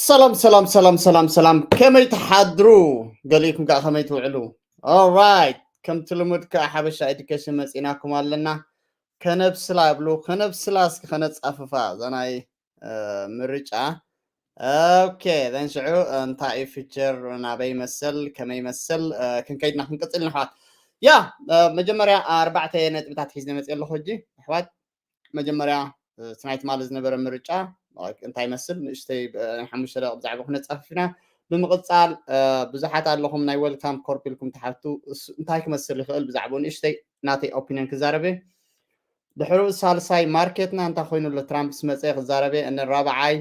ሰላም ሰላም ሰላም ሰላም ሰላም፣ ከመይ ትሓድሩ? ገሊእኩም ከዓ ከመይ ትውዕሉ? Alright፣ ከምቲ ልሙድ ከዓ ሓበሻ ኤዱኬሽን መፂናኩም ኣለና። ከነብስላ ይብሉ፣ ከነብስላ እስኪ ከነፃፍፋ እዛ ናይ ምርጫ። ኦኬ፣ ዘን ሽዑ እንታይ እዩ ፊቸር፣ ናበይ ይመስል፣ ከመይ ይመስል ክንከይድና ክንቅፅል ንሕዋት። ያ መጀመርያ ኣርባዕተ ነጥብታት ሒዝነ መፅእ ኣለኹ ሕጂ ኣሕዋት። መጀመርያ እቲ ናይ ትማሊ ዝነበረ ምርጫ እንታይ ይመስል ንእሽተይ ሓሙሽተ ደቂ ብዛዕባ ክነፃፍፍ ኢና። ብምቕፃል ብዙሓት ኣለኹም ናይ ዌልካም ኮርፕ ኢልኩም ትሓቱ፣ እንታይ ክመስል ይኽእል ብዛዕባኡ ንእሽተይ ናተይ ኦፒኒየን ክዛረበ። ድሕሩ ሳልሳይ ማርኬትና እንታይ ኮይኑ ኣሎ፣ ትራምፕ ስመፀ ክዛረበ። እነ ራብዓይ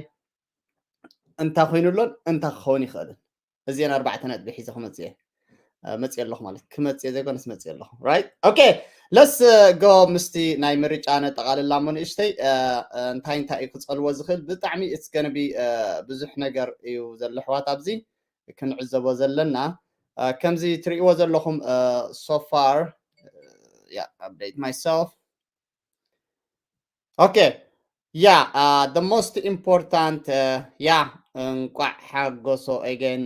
እንታይ ኮይኑ ኣሎን እንታይ ክኸውን ይኽእልን። እዚአን ኣርባዕተ ነጥቢ ሒዘ ክመፅእ እየ መፅእ ኣለኹ ማለት ክመፅእ ዘይኮነስ መፅእ ኣለኹ። Right? Okay, let's go ምስቲ ናይ ምርጫ ነጠቓልላ እሞ ንእሽተይ እንታይ እንታይ እዩ ክፀልዎ ዝኽእል። ብጣዕሚ it's gonna be ብዙሕ ነገር እዩ ዘሎ ኣሕዋት ኣብዚ ክንዕዘቦ ዘለና። ከምዚ ትርእይዎ ዘለኹም so far, yeah, update myself. Okay, yeah, the most important, yeah, እንቋዕ ሓጎሶ again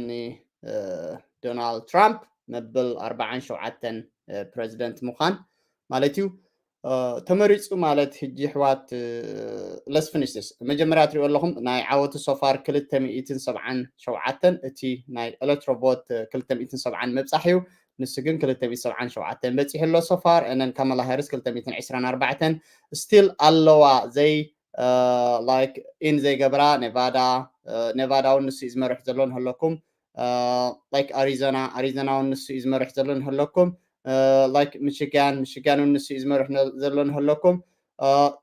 ዶናልድ ትራምፕ መበል ኣርባዓን ሸውዓተን ፕረዚደንት ምዃን ማለት እዩ። ተመሪፁ ማለት ሕጂ ኣሕዋት፣ let's finish this። መጀመርያ ትሪኦ ኣለኹም ናይ ዓወቱ so far ክልተ ሚእትን ሰብዓን ሸውዓተን፣ እቲ ናይ ኤሌክትሮ ቮት ክልተ ሚእትን ሰብዓን ምብፃሕ እዩ። ንሱ ግን ክልተ ሚእትን ሰብዓን ሸውዓተን በፂሑ ኣሎ so far። እነን ካማላ ሃሪስ ክልተ ሚእትን ዕስራን ኣርባዕተን still ኣለዋ። ዘይ like in ዘይገብራ ኔቫዳ፣ ኔቫዳ እውን ንሱ እዩ ዝመርሕ ዘሎ ንህለኩም። Like ኣሪዞና፣ ኣሪዞና እውን ንሱ እዩ ዝመርሕ ዘሎ ንህለኩም። Like ሚሽጋን፣ ሚሽጋን እውን ንሱ እዩ ዝመርሕ ዘሎ ንህለኩም።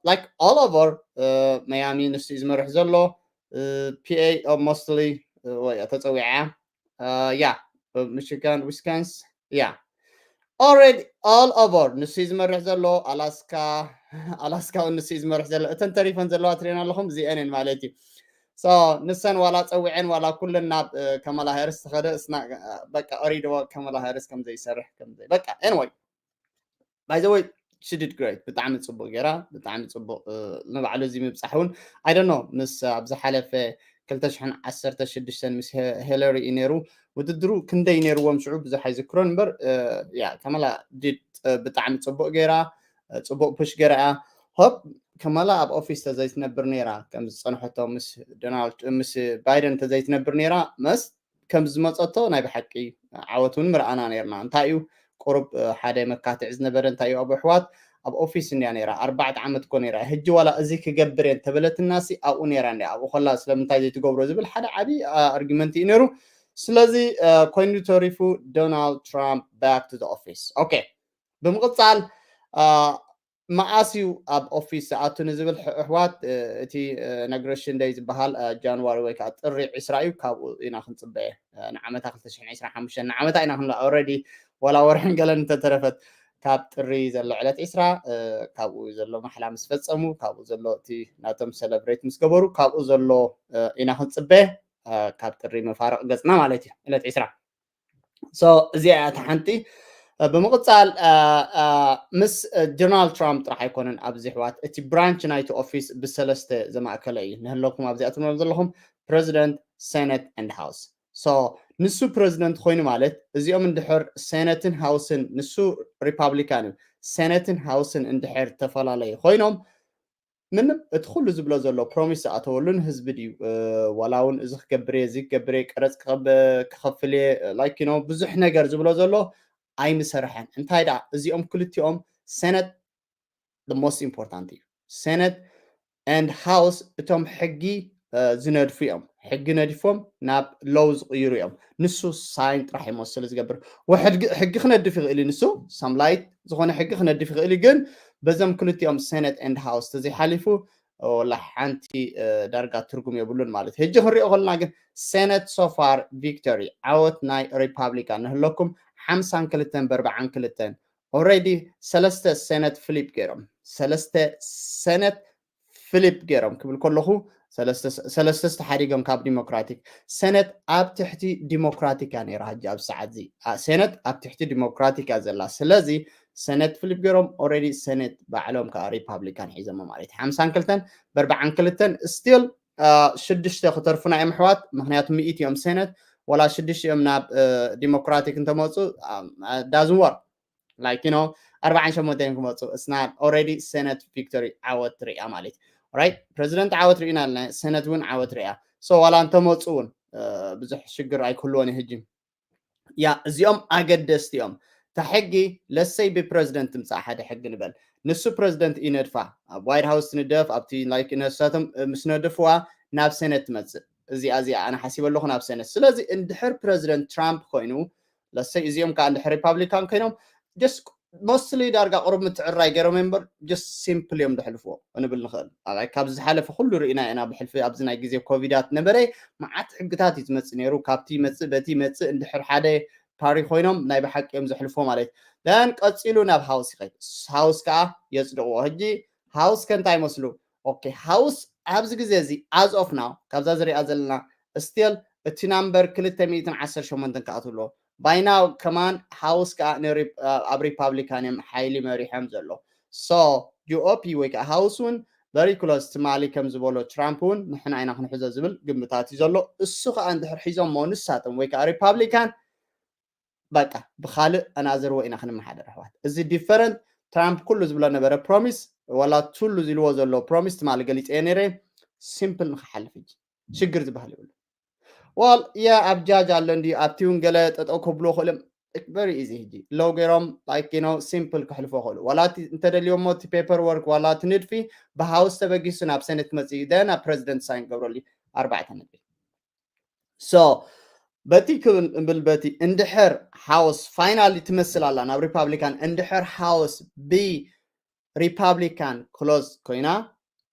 Like all over ማያሚ ንሱ እዩ ዝመርሕ ዘሎ። ፒኤ mostly ወይ ተፀዊዓ። Yeah, ሚሽጋን፣ ዊስካንስ፣ yeah, already all over ንሱ እዩ ዝመርሕ ዘሎ። ኣላስካ፣ ኣላስካ እውን ንሱ እዩ ዝመርሕ ዘሎ። እተን ተሪፈን ዘለዋ ትሪእን ኣለኹም፣ እዚአን እየን ማለት እዩ። So ንሰን ዋላ ፀዊዐን ዋላ ኩለን ናብ ከማላ ሃሪስ ተኸደ፣ እስና በቃ ኦሪድዎ ከማላ ሃሪስ ከም ዘይሰርሕ ከም ዘይ በቃ። Anyway, by the way, she did great። ብጣዕሚ ፅቡቅ ገይራ፣ ብጣዕሚ ፅቡቅ። ንባዕሉ እዚ ምብፃሕ እውን I don't know፣ ምስ ኣብ ዝሓለፈ ክልተ ሽሕን ዓሰርተ ሽዱሽተን ምስ ሄለሪ እዩ ነይሩ። ውድድሩ ክንደይ ነይርዎም ሽዑ ብዙሕ ኣይዝክሮን እምበር፣ ያ ከማላ did ብጣዕሚ ፅቡቅ ገይራ፣ ፅቡቅ ፑሽ ገይራ እያ። ሆፕ ከማላ ኣብ ኦፊስ ተዘይትነብር ነይራ፣ ከም ዝፀንሐቶ ምስ ዶናልድ፣ ምስ ባይደን ተዘይትነብር ነይራ መስ ከም ዝመፀቶ ናይ ብሓቂ ዓወት እውን ምርኣና ነርና። እንታይ እዩ ቁሩብ ሓደ መካትዕ ዝነበረ እንታይ እዩ ኣብ ኣሕዋት ኣብ ኦፊስ እንድያ ነይራ፣ ኣርባዕተ ዓመት እኮ ነይራ። ሕጂ ዋላ እዚ ክገብር እየ እንተበለትና ሲ ኣብኡ ነይራ እንድያ። ኣብኡ ከላ ስለምንታይ ዘይትገብሮ ዝብል ሓደ ዓብዪ ኣርጊመንት እዩ ነይሩ። ስለዚ ኮይኑ ተሪፉ ዶናልድ ትራምፕ back to the office። ኦኬ፣ ብምቕፃል መዓስ እዩ ኣብ ኦፊስ ዝኣቱ ንዝብል ኣሕዋት፣ እቲ inauguration day ዝበሃል ጃንዋሪ ወይ ከዓ ጥሪ ዕስራ እዩ። ካብኡ ኢና ክንፅበየ ንዓመታ ክልተ ሽሕን ዕስራን ሓሙሽተን ንዓመታ ኢና ክንብላ። Already ዋላ ወርሕን ገለን እንተተረፈት ካብ ጥሪ ዘሎ ዕለት ዕስራ ካብኡ ዘሎ ማሕላ ምስ ፈፀሙ፣ ካብኡ ዘሎ እቲ ናቶም ሰለብሬት ምስ ገበሩ፣ ካብኡ ዘሎ ኢና ክንፅበየ። ካብ ጥሪ መፋርቕ ገፅና ማለት እዩ ዕለት ዕስራ። So እዚኣ እያ እታ ሓንቲ። ብምቕፃል ምስ ዶናልድ ትራምፕ ጥራሕ ኣይኮነን ኣብዚ ኣሕዋት፣ እቲ ብራንች ናይቲ ኦፊስ ብሰለስተ ዘማእከለ እዩ። ንህለኩም ኣብዚኣ ትብሎም ዘለኹም ፕረዚደንት፣ ሴኔት and ሃውስ። So ንሱ ፕረዚደንት ኮይኑ ማለት እዚኦም እንድሕር ሴኔትን ሃውስን፣ ንሱ ሪፓብሊካን እዩ፣ ሴኔትን ሃውስን እንድሕር ተፈላለዩ ኮይኖም ምንም እቲ ኩሉ ዝብሎ ዘሎ ፕሮሚስ ዝኣተወሉ ንህዝቢ ድዩ? ዋላ እውን እዚ ክገብር እየ፣ እዚ ክገብር እየ፣ ቀረፅ ክኸፍል እየ፣ like you know ብዙሕ ነገር ዝብሎ ዘሎ ኣይምሰርሐን። እንታይ ደኣ እዚኦም ክልቲኦም ሴኔት the most important እዩ። ሴኔት and ሃውስ እቶም ሕጊ ዝነድፉ እዮም። ሕጊ ነዲፎም ናብ ሎው ዝቕይሩ እዮም። ንሱ ሳይን ጥራሕ እዩ መሰሉ ዝገብር። ሕጊ ክነድፍ ይኽእል እዩ ንሱ፣ ሳምላይት ዝኾነ ሕጊ ክነድፍ ይኽእል እዩ። ግን በዞም ክልቲኦም ሴኔት and ሃውስ ተዘይሓሊፉ ወላ ሓንቲ ዳርጋ ትርጉም የብሉን ማለት እዩ። ሕጂ ክንሪኦ ከለና ግን ሴኔት so far victory፣ ዓወት ናይ ሪፓብሊካን ንህለኩም ሓምሳን ክልተን በርባዓን ክልተን። Already ሰለስተ ሴኔት ፍሊፕ ገይሮም፣ ሰለስተ ሴኔት ፍሊፕ ገይሮም ክብል ከለኹ ሰለስተ ዝተሓዲጎም ካብ ዲሞክራቲክ። ሴኔት ኣብ ትሕቲ ዲሞክራቲክ እያ ነይራ። ሕጂ ኣብ ሰዓት እዚ ሴኔት ኣብ ትሕቲ ዲሞክራቲክ እያ ዘላ። ስለዚ ሴኔት ፍሊፕ ገይሮም፣ already ሴኔት ባዕሎም ከዓ ሪፓብሊካን ሒዞሞ ማለት ሓምሳን ክልተን በርባዓን ክልተን። Still ሽዱሽተ ክተርፉና እዮም ኣሕዋት። ምክንያቱ ሚእቲ እዮም ሴነት፣ ዋላ ሽዱሽተ እዮም ናብ ዲሞክራቲክ እንተመፁ ዳዝን ወር ላይክ ዩ ኖ ኣርባዓን ሸሞንተን ክመፁ እስና ኦረዲ ሴነት ቪክቶሪ ዓወት ርያ ማለት ራይት። ፕሬዚደንት ዓወት ርኢና ኣለና፣ ሴነት እውን ዓወት ርያ። ሶ ዋላ እንተመፁ እውን ብዙሕ ሽግር ኣይክህልዎን እዩ። ህጂ ያ እዚኦም ኣገደስቲ እዮም። እታ ሕጊ ለሰይ ብፕረዚደንት ትምፃእ ሓደ ሕጊ ንበል፣ ንሱ ፕረዚደንት ይነድፋ፣ ኣብ ዋይት ሃውስ ትንደፍ፣ ኣብቲ ላይክ ነሳቶም ምስ ነድፍዋ ናብ ሴነት ትመፅእ። እዚኣ እዚኣ ኣነ ሓሲበ ኣለኹ ናብ ሴነት። ስለዚ እንድሕር ፕረዚደንት ትራምፕ ኮይኑ ለሰይ እዚኦም ከዓ እንድሕር ሪፓብሊካን ኮይኖም ጀስት ሞስትሊ ዳርጋ ቅሩብ ምትዕራይ ገይሮም እምበር ጀስት ሲምፕል እዮም ደሕልፍዎ ክንብል ንኽእል። ኣይ ካብዚ ዝሓለፈ ኩሉ ርኢና ኢና። ብሕልፊ ኣብዚ ናይ ግዜ ኮቪዳት ነበረ መዓት ሕግታት እዩ ዝመፅእ ነይሩ። ካብቲ ይመፅእ በቲ ይመፅእ እንድሕር ሓደ ፓሪ ኮይኖም ናይ ብሓቂ እዮም ዘሕልፍዎ ማለት እዩ። ደን ቀፂሉ ናብ ሃውስ ይኸይድ። ሃውስ ከዓ የፅድቕዎ። ሕጂ ሃውስ ከ እንታይ ይመስሉ? ኦኬ ሃውስ ኣብዚ ግዜ እዚ as of now ካብዛ ዝሪኣ ዘለና ስቲል እቲ ናምበር ክልተ ሚእትን ዓሰርተ ሸሞንተን ከዓ ትብሎ ባይናው ከማን ሃውስ ከዓ ኣብ ሪፓብሊካን እዮም ሓይሊ መሪሖም ዘሎ። ሶ ጂኦፒ ወይ ከዓ ሃውስ እውን ቨሪ ክሎስ ትማሊ ከም ዝበሎ ትራምፕ እውን ንሕና ኢና ክንሕዞ ዝብል ግምታት እዩ ዘሎ። እሱ ከዓ እንድሕር ሒዞሞ ንሳቶም ወይ ከዓ ሪፓብሊካን በቃ ብካልእ ኣናዘርዎ ኢና ክንመሓደር ኣሕዋት። እዚ ዲፈረንት ትራምፕ ኩሉ ዝብሎ ነበረ ፕሮሚስ ዋላ ቱሉ ዝልዎ ዘሎ ፕሮሚስ ትማሊ ገሊፀ ነይረ ሲምፕል ንክሓልፍ እንጂ ሽግር ዝበሃል ይብሉ። ዋል ያ ኣብ ጃጅ ኣሎ እንዲ ኣብቲ እውን ገለ ጠጠው ከብሎ ክእሎም ቨሪ ኢዚ። ሕጂ ለው ገይሮም ላይክ ኖ ሲምፕል ክሕልፎ ክእሉ ዋላ እንተደልዮሞ እቲ ፔፐር ወርክ ዋላ እቲ ንድፊ ብሃውስ ተበጊሱ ናብ ሰነት ክመፅእ እዩ ደን ኣብ ፕረዚደንት ሳይን ገብረሉ ኣርባዕተ ነጥቢ። ሶ በቲ ክብል በቲ እንድሕር ሃውስ ፋይናሊ ትመስል ኣላ ናብ ሪፓብሊካን እንድሕር ሃውስ ብ ሪፓብሊካን ክሎዝ ኮይና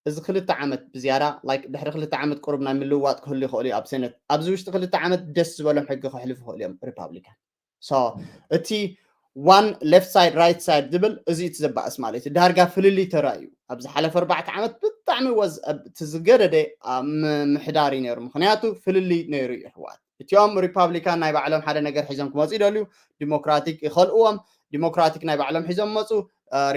እዚ ክልተ ዓመት ብዝያዳ ላይክ ድሕሪ ክልተ ዓመት ቅሩብ ናይ ምልውዋጥ ክህሉ ይኽእሉ እዩ ኣብ ሴነት። ኣብዚ ውሽጢ ክልተ ዓመት ደስ ዝበሎም ሕጊ ክሕልፉ ይኽእሉ እዮም ሪፓብሊካን። ሶ እቲ ዋን ሌፍት ሳይድ ራይት ሳይድ ዝብል እዚ እቲ ዘባእስ ማለት እዩ። ዳርጋ ፍልልይ ተራእዩ ኣብዚ ሓለፈ ኣርባዕተ ዓመት ብጣዕሚ ወዝ እቲ ዝገደደ ምምሕዳር እዩ ነይሩ። ምክንያቱ ፍልልይ ነይሩ እዩ ኣሕዋት። እቲኦም ሪፓብሊካን ናይ ባዕሎም ሓደ ነገር ሒዞም ክመፁ ይደልዩ፣ ዲሞክራቲክ ይኸልእዎም፣ ዲሞክራቲክ ናይ ባዕሎም ሒዞም መፁ፣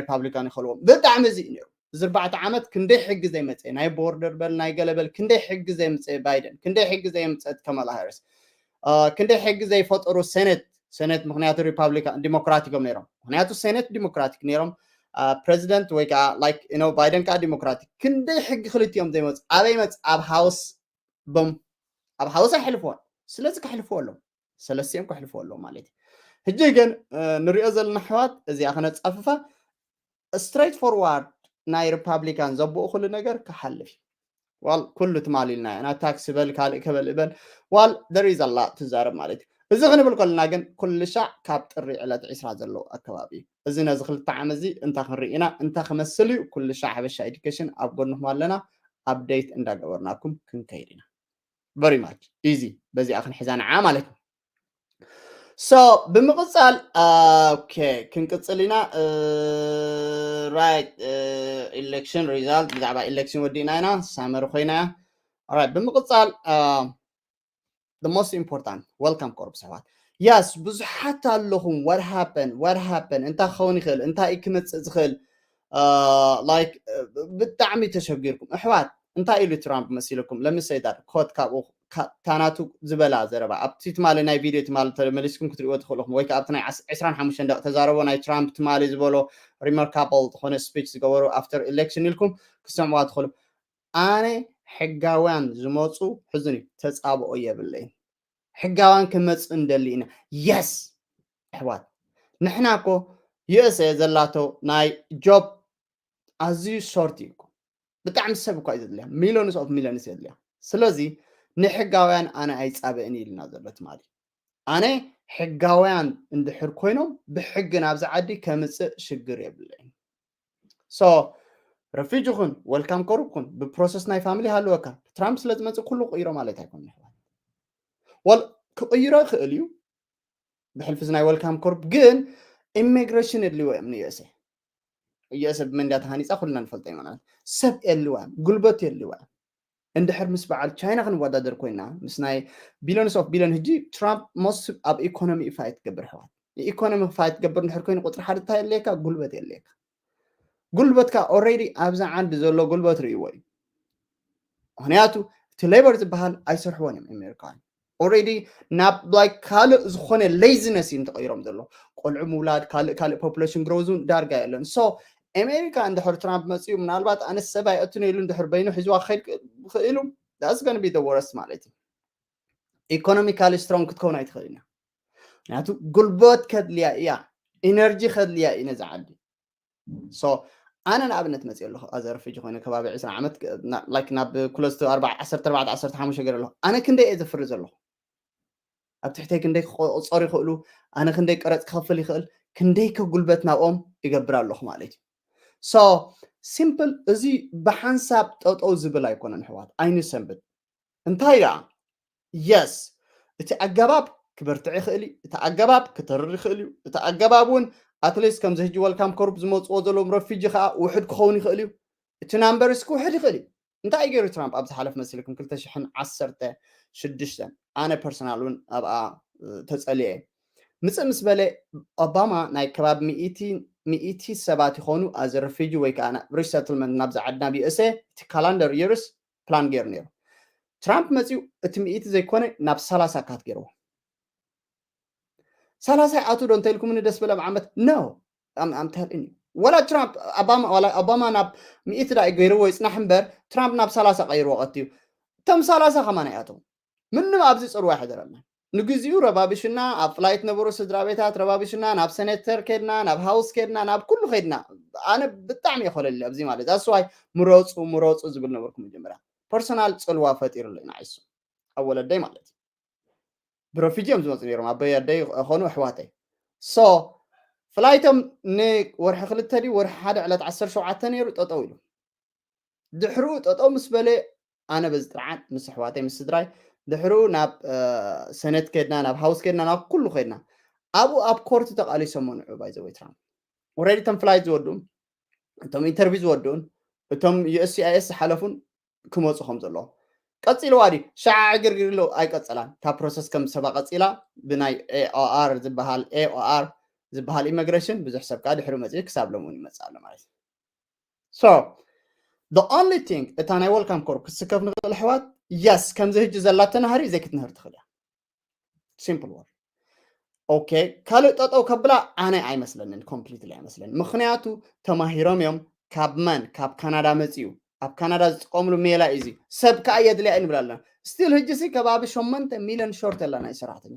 ሪፓብሊካን ይኸልዎም። ብጣዕሚ እዚ እዩ ነይሩ። እዚ ኣርባዕተ ዓመት ክንደይ ሕጊ ዘይመፀ ናይ ቦርደር በል ናይ ገለ በል ክንደይ ሕጊ ዘይምፀ ባይደን ክንደይ ሕጊ ዘይምፀት ከማላ ሃሪስ ክንደይ ሕጊ ዘይፈጠሩ ሴኔት ሴኔት ምክንያቱ ሪፓብሊካን ዲሞክራቲክ እዮም ነይሮም። ምክንያቱ ሴኔት ዲሞክራቲክ ነይሮም። ፕሬዚደንት ወይ ከዓ ላይክ ኖ ባይደን ከዓ ዲሞክራቲክ ክንደይ ሕጊ ክልቲኦም ዘይመፁ ኣበይ መፅ ኣብ ሃውስ ቦም ኣብ ሃውስ ኣይሕልፍዎን። ስለዚ ክሕልፍዎ ኣለዎም ሰለስቲኦም ክሕልፍዎ ኣለዎም ማለት እዩ። ሕጂ ግን ንሪኦ ዘለና ኣሕዋት እዚኣ ክነፃፍፋ ስትሬት ፎርዋርድ ናይ ሪፓብሊካን ዘብኡ ኩሉ ነገር ክሓልፍ እዩ። ዋል ኩሉ ትማሊ ኢልና ኢና ታክሲ በል ካልእ ከበል እበል ዋል there is a lot ትዛረብ ማለት እዩ። እዚ ክንብል ከለና ግን ኩሉ ሻዕ ካብ ጥሪ ዕለት ዒስራ ዘለዉ ኣከባቢ እዩ። እዚ ነዚ ክልተ ዓመት እዚ እንታይ ክንርኢ ኢና እንታይ ክመስል እዩ ኩሉ ሻዕ ሓበሻ ኤዱኬሽን ኣብ ጎንኹም ኣለና። ኣፕዴት እንዳገበርናኩም ክንከይድ ኢና። ቨሪ ማች ኢዚ በዚኣ ክንሕዛ ንዓ ማለት እዩ። ሶ ብምቕፃል ኦኬ ክንቅፅል ኢና። ራይት ኢሌክሽን ሪዛልት ብዛዕባ ኢሌክሽን ወዲእና ኢና ሳመሪ ኮይና ራይት ብምቕፃል the most important welcome corps ኣሕዋት። የስ ብዙሓት ኣለኹም what happen what happen እንታይ ክኸውን ይኽእል እንታይ እዩ ክመፅእ ዝኽእል ላይክ ብጣዕሚ ተሸጊርኩም ኣሕዋት። እንታይ ኢሉ ትራምፕ መሲልኩም ለምሰይ ዳር ኮት ካብኡ ታናቱ ዝበላ ዘረባ ኣብቲ ትማሊ ናይ ቪድዮ ትማሊ ተመሊስኩም ክትሪእዎ ትኽእልኹም ወይ ከዓ ኣብቲ ናይ ዕስራን ሓሙሽተን ደቂ ተዛረቦ ናይ ትራምፕ ትማሊ ዝበሎ ሪማርካብል ዝኾነ ስፒች ዝገበሩ ኣፍተር ኢሌክሽን ኢልኩም ክሰምዕዋ ትኽእሉ። ኣነ ሕጋውያን ዝመፁ ሕዝን እዩ ተፃብኦ የብለይን። ሕጋውያን ክመፁ እንደሊ ኢና። የስ ኣሕዋት ንሕና እኮ ዩኤስኤ ዘላቶ ናይ ጆብ ኣዝዩ ሾርት እዩ እኮ ብጣዕሚ ሰብ እኳ እዩ ዘድልያ ሚሊዮንስ ኦፍ ሚሊዮንስ የድልያ። ስለዚ ንሕጋውያን ኣነ ኣይፃበእን ኢልና ዘሎ ትማሊ ኣነ ሕጋውያን እንድሕር ኮይኖም ብሕጊ ናብዚ ዓዲ ከምፅእ ሽግር የብለይን። ሶ ረፊጅ ኹን ወልካም ኮሩብ ኩን ብፕሮሰስ ናይ ፋሚሊ ሃለወካ ትራምፕ ስለ ዝመፅእ ኩሉ ክቅይሮ ማለት ኣይኮነ። ወል ክቅይሮ ይኽእል እዩ ብሕልፊ ናይ ወልካም ኮሩብ ግን ኢሚግሬሽን የድልዎ እዮም ንዩኤስኤ። ዩኤስኤ ብመንዳ ተሃኒፃ ኩልና ንፈልጦ ይመናት ሰብ የድልዋ ጉልበት የድልዋ። እንድሕር ምስ በዓል ቻይና ክንወዳደር ኮይና ምስ ናይ ቢሊዮንስ ኦፍ ቢሊዮን ህጂ ትራምፕ ሞስ ኣብ ኢኮኖሚ ፋይት ገብር ኣሕዋት። ኢኮኖሚ ፋይት ገብር እንድሕር ኮይኑ ቁፅሪ ሓደ እንታይ የድልየካ ጉልበት የድልየካ። ጉልበትካ ኦሬዲ ኣብዛ ዓዲ ዘሎ ጉልበት ርእይዎ እዩ። ምክንያቱ እቲ ሌበር ዝበሃል ኣይሰርሕዎን እዮም ኣሜሪካውያን። ኦልሬዲ ናብ like ካልእ ዝኾነ ሌዚነስ እዩ ተቐይሮም ዘሎ። ቆልዑ ምውላድ፣ ካልእ ካልእ ፖፑሌሽን ግሮዝ እውን ዳርጋ የለን። ሶ ኣሜሪካ እንድሕር ትራምፕ መፅኡ ምናልባት ኣነ ሰብ ኣይኣቱን ኢሉ እንድሕር በይኑ ሒዝዋ ክኸይድ ክኢሉ that's gonna be the worst ማለት እዩ። ኢኮኖሚካሊ ስትሮንግ ክትከውን ኣይትኽእልን እያ። ምክንያቱ ጉልበት ከድልያ እያ፣ ኢነርጂ ከድልያ እዩ ነዚ ዓዲ። ሶ ኣነ ንኣብነት መፅእ ኣለኹ ኣዘ ረፊጂ ኮይነ ከባቢ ዕስራ ዓመት like ናብ ክሎስ ቱ ዓሰርተ ኣርባዕተ ዓሰርተ ሓሙሽተ ገይረ ኣለኹ። ኣነ ክንደይ እየ ዘፍሪ ዘለኹ? ኣብ ትሕተይ ክንደይ ክቆፀሩ ይኽእሉ? ኣነ ክንደይ ቀረፅ ክኸፍል ይኽእል? ክንደይ ከ ጉልበት ናብኦም ይገብር ኣለኹ ማለት እዩ። ሶ ሲምፕል፣ እዚ ብሓንሳብ ጠጠው ዝብል ኣይኮነን ኣሕዋት፣ ኣይንሰንብድ። እንታይ ደኣ? የስ፣ እቲ ኣገባብ ክበርትዕ ይኽእል እዩ፣ እቲ ኣገባብ ክተርር ይኽእል እዩ፣ እቲ ኣገባብ እውን ኣትሊስት ከምዚ ሕጂ ወልካም ኮርፕ ዝመፅዎ ዘለዎም ረፊጂ ከዓ ውሕድ ክኸውን ይኽእል እዩ። እቲ ናምበርስ ክውሕድ ይኽእል እዩ። እንታይ እዩ ገይሩ ትራምፕ ኣብ ዝሓለፍ መሲልኩም ክልተ ሽሕን ዓሰርተ ሽዱሽተን? ኣነ ፐርሰናል እውን ኣብኣ ተፀሊየ። ምፅእ ምስ በለ ኦባማ ናይ ከባቢ ሚእቲ ሰባት ይኾኑ ኣዘ ረፊጂ ወይ ከዓ ሪሰትልመንት ናብዚ ዓዲ ናብ ዩኤስኤ እቲ ካላንደር የርስ ፕላን ገይሩ ነይሩ። ትራምፕ መፂኡ እቲ ሚእቲ ዘይኮነ ናብ ሰላሳ ካት ገይርዎ። ሰላሳ ይኣቱ ዶ እንተልኩምኒ ደስ በሎም ዓመት ነው ኣምታልእኒ ወላ ትራምፕ ኦባማ ናብ ሚእቲ ዳ ገይርዎ ይፅናሕ እምበር ትራምፕ ናብ ሰላሳ ቀይርዎ ቀትዩ። እቶም ሰላሳ ከማን ይኣተው ምንም ኣብዚ ፅርዋ ይሕደረልና። ንግዚኡ ረባቢሽና ኣብ ፍላይት ነበሩ ስድራ ቤታት ረባቢሽና ናብ ሴኔተር ከድና ናብ ሃውስ ከድና ናብ ኩሉ ከድና። ኣነ ብጣዕሚ እየ ኮለል ኣብዚ ማለት ኣስዋይ ምረፁ ምረፁ ዝብል ነበርኩ መጀመርያ ፐርሰናል ፅልዋ ፈጢሩለይ ንዓይሱ ኣብ ወለደይ ማለት እዩ። ብረፊጂ እዮም ዝመፁ ነይሮም ኣበይ ኣደይ ኾኑ ኣሕዋተይ። ሶ ፍላይቶም ንወርሒ ክልተ ድዩ ወርሒ ሓደ ዕለት ዓሰርተ ሸውዓተ ነይሩ ጠጠው ኢሉ። ድሕርኡ ጠጠው ምስ በለ ኣነ በዚ ጥርዓን ምስ ኣሕዋተይ ምስ ስድራይ ድሕርኡ ናብ ሰነት ከድና ናብ ሃውስ ከድና ናብ ኩሉ ከድና ኣብኡ ኣብ ኮርት ተቃሊሶሞ ንዑ ባይዘወይ ትራምፕ ኦልሬዲ እቶም ፍላይት ዝወድኡን እቶም ኢንተርቪው ዝወድኡን እቶም ዩኤስሲኣይኤስ ዝሓለፉን ክመፁ ከም ዘለዎ ቀፂልዋ ድዩ ሸዓ ዕግርግር ኢሉ ኣይቀፀላን። እታ ፕሮሰስ ከም ሰባ ቀፂላ ብናይ ኤኦኣር ዝበሃል ኤኦኣር ዝበሃል ኢሚግሬሽን ብዙሕ ሰብ ከዓ ድሕሪ መፅኡ ክሳብ ሎምውን ይመፅእ ኣሎ ማለት እዩ። So the only thing እታ ናይ ወልካም ኮር ክስከፍ ንኽእል ኣሕዋት የስ ከምዚ ህጂ ዘላተና ህሪ ዘይክትንህር ትኽእል እያ። ሲምፕል ወር ኦኬ ካልእ ጠጠው ከብላ ኣነ ኣይመስለንን ኮምፕሊትሊ ኣይመስለንን። ምኽንያቱ ተማሂሮም እዮም ካብ መን ካብ ካናዳ መፅኡ ኣብ ካናዳ ዝጥቀምሉ ሜላ እዩ እዚ ሰብ ከዓ የድልያ እዩ ንብል ኣለና። ስቲል ህጂ ሲ ከባቢ ሸሞንተ ሚሊዮን ሾርት ኣለና እዩ ሰራሕተኛ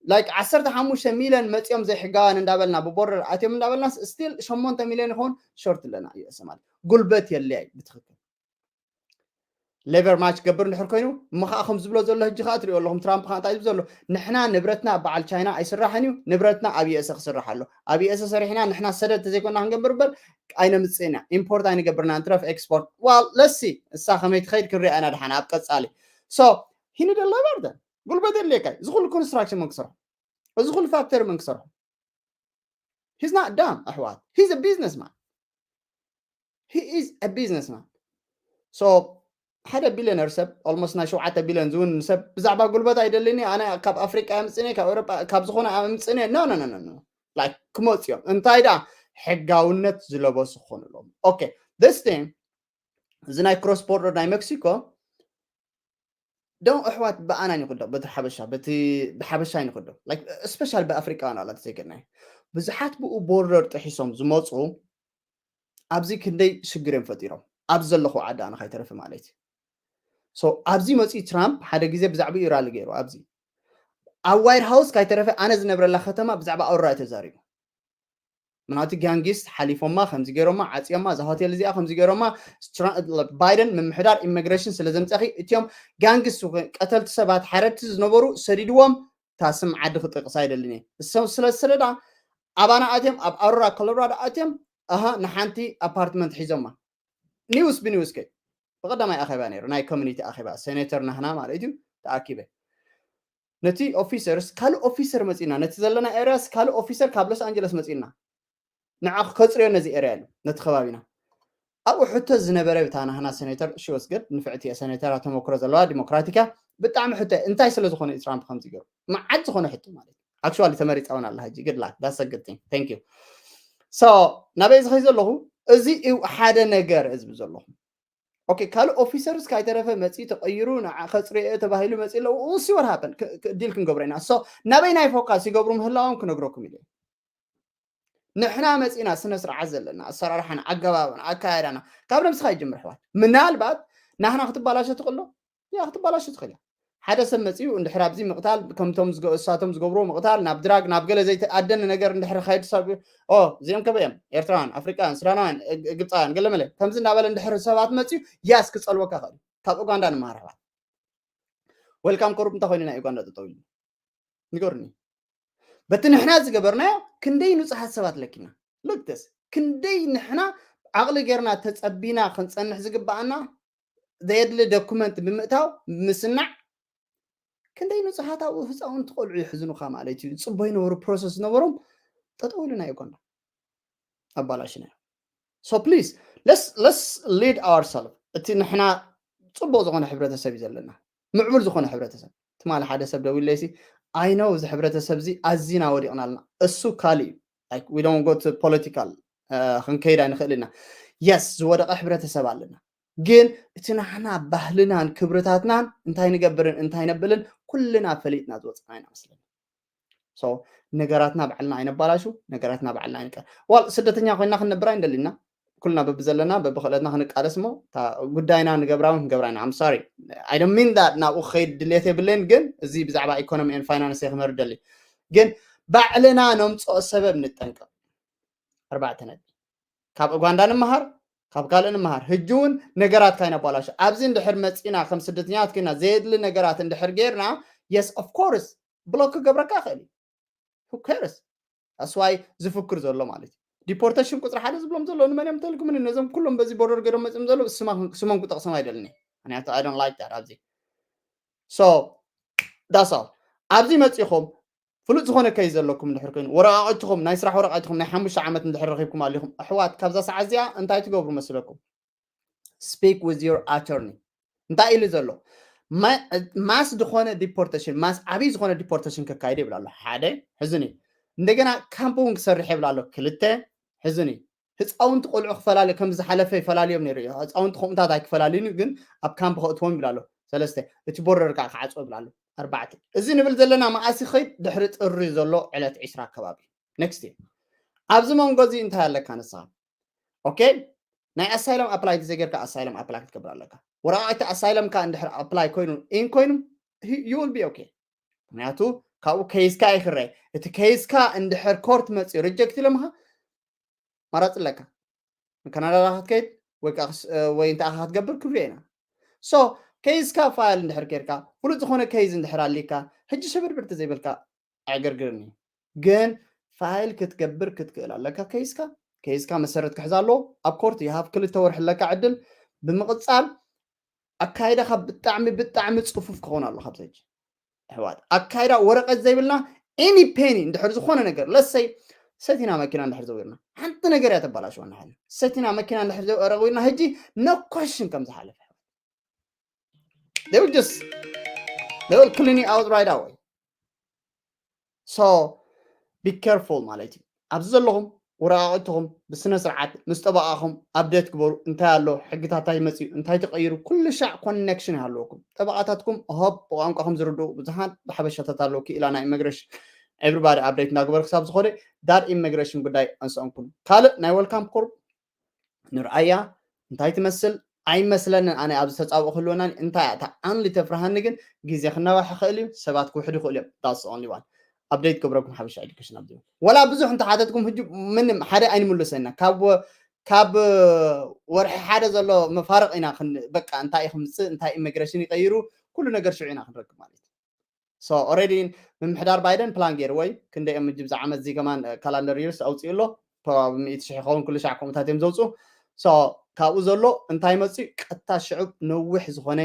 like ዓሰርተ ሓሙሽተ ሚሊዮን መፂኦም ዘይሕጋውያን እንዳበልና ብቦርደር ኣትዮም እንዳበልና ስቲል ሸሞንተ ሚሊዮን ይኸውን ሾርት ኣለና እዩ ማለት ጉልበት የድልያ እዩ ብትክክል። ሌቨር ማች ክገብር እንድሕር ኮይኑ እሞ ከዓ ከም ዝብሎ ዘሎ ህጂ ከዓ ትሪኦ ኣለኹም ትራምፕ ከዓ እንታይ ዝብል ዘሎ ንሕና ንብረትና በዓል ቻይና ኣይስራሕን እዩ ንብረትና ኣብ ዩኤስኤ ክስራሕ ኣሎ ኣብ ዩኤስኤ ሰሪሕና ንሕና ሰደድ ተዘይኮና ክንገብር እምበር ኣይነምፅእና ኢምፖርት ኣይንገብርና እንትረፍ ኤክስፖርት ዋል ለሲ እሳ ከመይ ትኸይድ ክንሪኣ ኢና ድሓን ኣብ ቀፃሊ ሶ ሂኒ ደሎ በርደ ጉልበት የድልየካ እዚ ኩሉ ኮንስትራክሽን መን ክሰርሖ እዚ ኩሉ ፋክተሪ መን ክሰርሖ He's not dumb ኣሕዋት he's a businessman he is a businessman so ሓደ ቢልዮነር ሰብ almost ናይ ሸውዓተ ቢልዮን ዝውን ሰብ ብዛዕባ ጉልበት ኣይደልኒ ኣነ ካብ ኣፍሪቃ ምፅነ ካብ ኤውሮጳ ካብ ዝኾነ ምፅነ no no no no like ክመፁ እዮም እንታይ ደኣ ሕጋውነት ዝለበሱ ክኾኑ ኣለዎም okay this thing እዚ ናይ cross border ናይ ሜክሲኮ ደም ኣሕዋት ብኣና ይኹዶ በቲ ሓበሻ በቲ ብሓበሻ ይኹዶ like special ብኣፍሪቃውያን ኣላት ዘይገናይ ብዙሓት ብኡ ቦርደር ጥሒሶም ዝመፁ ኣብዚ ክንደይ ሽግር እዮም ፈጢሮም ኣብዚ ዘለኹ ዓዲ ኣነ ካይተረፈ ማለት እዩ so ኣብዚ መፂኡ ትራምፕ ሓደ ግዜ ብዛዕባ ኢራሊ ገይሩ ኣብዚ ኣብ ዋይት ሃውስ ካይተረፈ ኣነ ዝነብረላ ከተማ ብዛዕባ ኣውራ ተዛሪቡ ምናቱ ጋንጊስት ሓሊፎማ ከምዚ ገይሮማ ዓፅዮማ እዛ ሆቴል እዚኣ ከምዚ ገይሮማ ባይደን ምምሕዳር ኢሚግሬሽን ስለ ዘምፀኺ እትዮም ጋንግስ ቀተልቲ ሰባት ሓረድቲ ዝነበሩ ሰዲድዎም እታ ስም ዓዲ ክጠቅስ ኣይደልን እየ እሶም ስለ ዝሰደዳ ኣባና ኣትዮም ኣብ ኣሮራ ኮሎራዶ ኣትዮም ኣሃ ንሓንቲ ኣፓርትመንት ሒዞማ ኒውስ ብኒውስ ከ ብቀዳማይ ኣኼባ ነይሩ ናይ ኮሚኒቲ ኣኼባ ሴኔተር ናህና ማለት እዩ ተኣኪበ ነቲ ኦፊሰርስ ካልእ ኦፊሰር መፂና ነቲ ዘለና ኤርያስ ካልእ ኦፊሰር ካብ ሎስ ኣንጀለስ መፂና ንዓ ከፅርዮ ነዚ ኤርያ ኢሉ ነቲ ከባቢና ኣብኡ ሕቶ ዝነበረ ብታ ናህና ሴኔተር ሽወስገድ ንፍዕቲ እየ ሴኔተር ተመክሮ ዘለዋ ዲሞክራቲካ ብጣዕሚ ሕቶ እንታይ ስለ ዝኾነ እዩ ትራምፕ ከምዚ ገሩ መዓት ዝኾነ ሕቶ ማለት እዩ actually ተመሪፃውን ኣላ ሕጂ good luck that's a good thing thank you so ናበይ ዝኸይ ዘለኹ እዚ እዩ ሓደ ነገር ህዝቢ ዘለኹ okay ካልእ officers ካይተረፈ መፂኡ ተቐይሩ ንዓ ከፅርዮ ተባሂሉ መፂኡ ኣለዉ see what happen ዲል ክንገብሮ ኢና so ናበይ ናይ focus ይገብሩ ምህላዎም ክነግረኩም ኢለ ንሕና መፂና ስነ ስርዓት ዘለና ኣሰራርሓና ኣገባብና ኣካየዳና ካብ ነብስኻ ይጅምር ኣሕዋት ምናልባት ናህና ክትባላሸ ትኽእሎ ያ ክትባላሸ ትኽእል እያ ሓደ ሰብ መፂኡ እንድሕር ኣብዚ ምቕታል ከምቶም እሳቶም ዝገብርዎ ምቕታል ናብ ድራግ ናብ ገለ ዘይተኣደነ ነገር እንድሕር ኸይድ ሰብ ኦ እዚኦም ከበ እዮም ኤርትራውያን ኣፍሪቃውያን ሱዳናውያን ግብፃውያን ገለመለ ከምዚ እናበለ እንድሕር ሰባት መፂኡ ያስ ክፀልወካ ኽእል ካብ ኡጋንዳ ንምሃር ኣሕዋት welcome corps እንታይ ኮይኑ ናይ ኡጋንዳ ጠጠው ኢሉ ንገሩኒ በቲ ንሕና ዝገበርናዮ ክንደይ ንፁሃት ሰባት ለኪና look this ክንደይ ንሕና ዓቕሊ ጌርና ተፀቢና ክንፀንሕ ዝግበኣና ዘየድሊ document ብምእታው ምስናዕ ክንደይ ንፁሃት ኣብኡ ህፃውንቲ ቆልዑ ይሕዝኑኻ ማለት እዩ ፅቦ ይነበሩ process ዝነበሮም ጠጠው ኢሉና ይኮና ኣባላሽና so please let's let's lead ourselves እቲ ንሕና ፅቡቅ ዝኾነ ሕብረተሰብ እዩ ዘለና ምዕቡል ዝኾነ ሕብረተሰብ ትማሊ ሓደ ሰብ ደው ኢለይሲ I know እዚ ሕብረተሰብ እዚ ኣዚና ወዲቕና ኣለና እሱ ካልእ እዩ like we don't go to political ክንከይድ ኣይንኽእል ኢና yes ዝወደቐ ሕብረተሰብ ኣለና ግን እቲ ናሕና ባህልናን ክብርታትናን እንታይ ንገብርን እንታይ ነብልን ኩልና ፈሊጥና ዝወፅና ኢና መስለኒ ነገራትና ባዕልና ኣይነባላሹ ነገራትና ባዕልና ኣይንቀር ዋል ስደተኛ ኮይና ክንነብር ኣይንደሊና ኩልና በብዘለና በብክእለትና ክንቃለስ እሞ ጉዳይና ንገብራውን ክንገብራ ኢና I'm sorry I don't mean that ናብኡ ክኸይድ ድሌት የብለይን ግን እዚ ብዛዕባ economy and finance ክምህር ደሊ ግን ባዕልና ነምፅኦ ሰበብ ንጠንቀቕ ኣርባዕተ ነጥቢ ካብ ኡጋንዳ ንምሃር ካብ ካልእ ንምሃር ህጂ እውን ነገራት ካይነባላሹ ኣብዚ እንድሕር መፂና ከም ስደተኛት ኮይና ዘየድሊ ነገራት እንድሕር ጌርና yes of course block ክገብረካ ይኽእል እዩ who cares that's why ዝፍክር ዘሎ ማለት እዩ deportation ቁፅሪ ሓደ ዝብሎም ዘለዉ ንመን እዮም ተልኩምኒ ነዞም ኩሎም በዚ border ገይሮም መፅኦም ዘለዉ ስሞም ክጠቕሶም ኣይደልን እየ ምክንያቱ I don't like that ኣብዚ so that's all ኣብዚ መፂኹም ፍሉጥ ዝኾነ case ዘለኩም እንድሕር ኮይኑ ወረቃቕትኹም ናይ ስራሕ ወረቃቕትኹም ናይ ሓሙሽተ ዓመት እንድሕር ረኺብኩም ኣሊኹም ኣሕዋት ካብዛ ሰዓት እዚኣ እንታይ ትገብሩ መስለኩም speak with your attorney እንታይ ኢሉ ዘሎ mass ዝኾነ deportation mass ዓብይ ዝኾነ deportation ከካይደ ይብል ኣሎ ሓደ ሕዝኒ እንደገና ካምፕ እውን ክሰርሕ ይብል ኣሎ ክልተ ሕዝኒ ህፃውንቲ ቆልዑ ክፈላለዩ ከም ዝሓለፈ ይፈላልዮም ነይሩ እዩ ህፃውንቲ ከምኡታት ኣይክፈላልዩን ግን ኣብ ካምፕ ከእትዎም ይብል ኣሎ ሰለስተ እቲ border ከዓ ክዓፅዎ ይብል ኣሎ ኣርባዕተ እዚ ንብል ዘለና መኣሲ ኸይድ ድሕሪ ጥሪ ዘሎ ዕለት ዕስራ ኣከባቢ next ኣብዚ መንጎ እዚ እንታይ ኣለካ ንስኻ okay ናይ asylum apply ግዜ ጌርካ asylum apply ክትገብር ኣለካ ወረቃቅቲ asylum ካ እንድሕር apply ኮይኑ in ኮይኑ you will be okay ምክንያቱ ካብኡ case ካ ይክረ እቲ case ካ እንድሕር court መፅኡ reject ኢሎምካ ማራፂ ኣለካ ካናዳ ክትከይድ ወይ ከዓ ወይ እንታይ ክትገብር ክብሪዮ ኢና so case ካ file እንድሕር ጌርካ ፍሉጥ ዝኾነ case እንድሕር ኣሊካ ሕጂ ሽብርብርቲ ዘይበልካ ኣይገርግርን እዩ ግን file ክትገብር ክትክእል ኣለካ case ካ case ካ መሰረት ክሕዝ ኣለዎ ኣብ court you have ክልተ ወርሒ ኣለካ ዕድል ብምቕፃል ኣካይዳኻ ብጣዕሚ ብጣዕሚ ፅፉፍ ክኸውን ኣሎ ካብዚ ሕጂ ኣሕዋት ኣካይዳ ወረቀት ዘይብልና any penny እንድሕር ዝኾነ ነገር let's say ሰቲና መኪና እንድሕር ዘዊርና ሓንቲ ነገር እያ ተባላሽወና ሓዚ ሰቲና መኪና እንድሕር ዘረዊርና ሕጂ no question ከም ዝሓለፈ they will just they will clean it out right away so be careful ማለት እዩ ኣብዚ ዘለኹም ወረቃቅትኹም ብስነ ስርዓት ምስ ጠበቃኹም update ግበሩ እንታይ ኣሎ ሕግታት እንታይ መፅኡ እንታይ ተቀይሩ ኩሉ ሻዕ connection ይሃለወኩም ጠበቃታትኩም ሆብ ብቋንቋኹም ዝርድኡ ብዙሓት ብሓበሻታት ኣለዉ ክኢላ ናይ immigration everybody update እንዳግበሩ ክሳብ ዝኾነ that immigration ጉዳይ ኣንስኦም ኩሉ ካልእ ናይ welcome corps ንርኣያ እንታይ ትመስል ኣይመስለንን ኣነ ኣብዚ ተፃብኦ ክህልወና እንታይ እታ only ተፍርሃኒ ግን ግዜ ክናዋሕ ይኽእል እዩ ሰባት ክውሕዱ ይኽእሉ እዮም that's only one update ክብረኩም ሓበሻ education ኣብዚ ወላ ብዙሕ እንተሓተትኩም ሕጂ ምንም ሓደ ኣይንምልሰና ካብ ካብ ወርሒ ሓደ ዘሎ መፋርቕ ኢና በቃ እንታይ እዩ ክምፅእ እንታይ immigration ይቀይሩ ኩሉ ነገር ሽዑ ኢና ክንረክብ ማለት እዩ so already ምምሕዳር ባይደን ፕላን ገይርዎ እዩ ክንደይ እዮም ምጅ ብዛ ዓመት እዚ ከማን calendar years ኣውፅኡ ኣሎ probably ሚእቲ ሽሕ ይኸውን ኩሉ ሻዕ ከምኡታት እዮም ዘውፅኡ so ካብኡ ዘሎ እንታይ መፅኡ ቀጥታ ሽዑ ነዊሕ ዝኾነ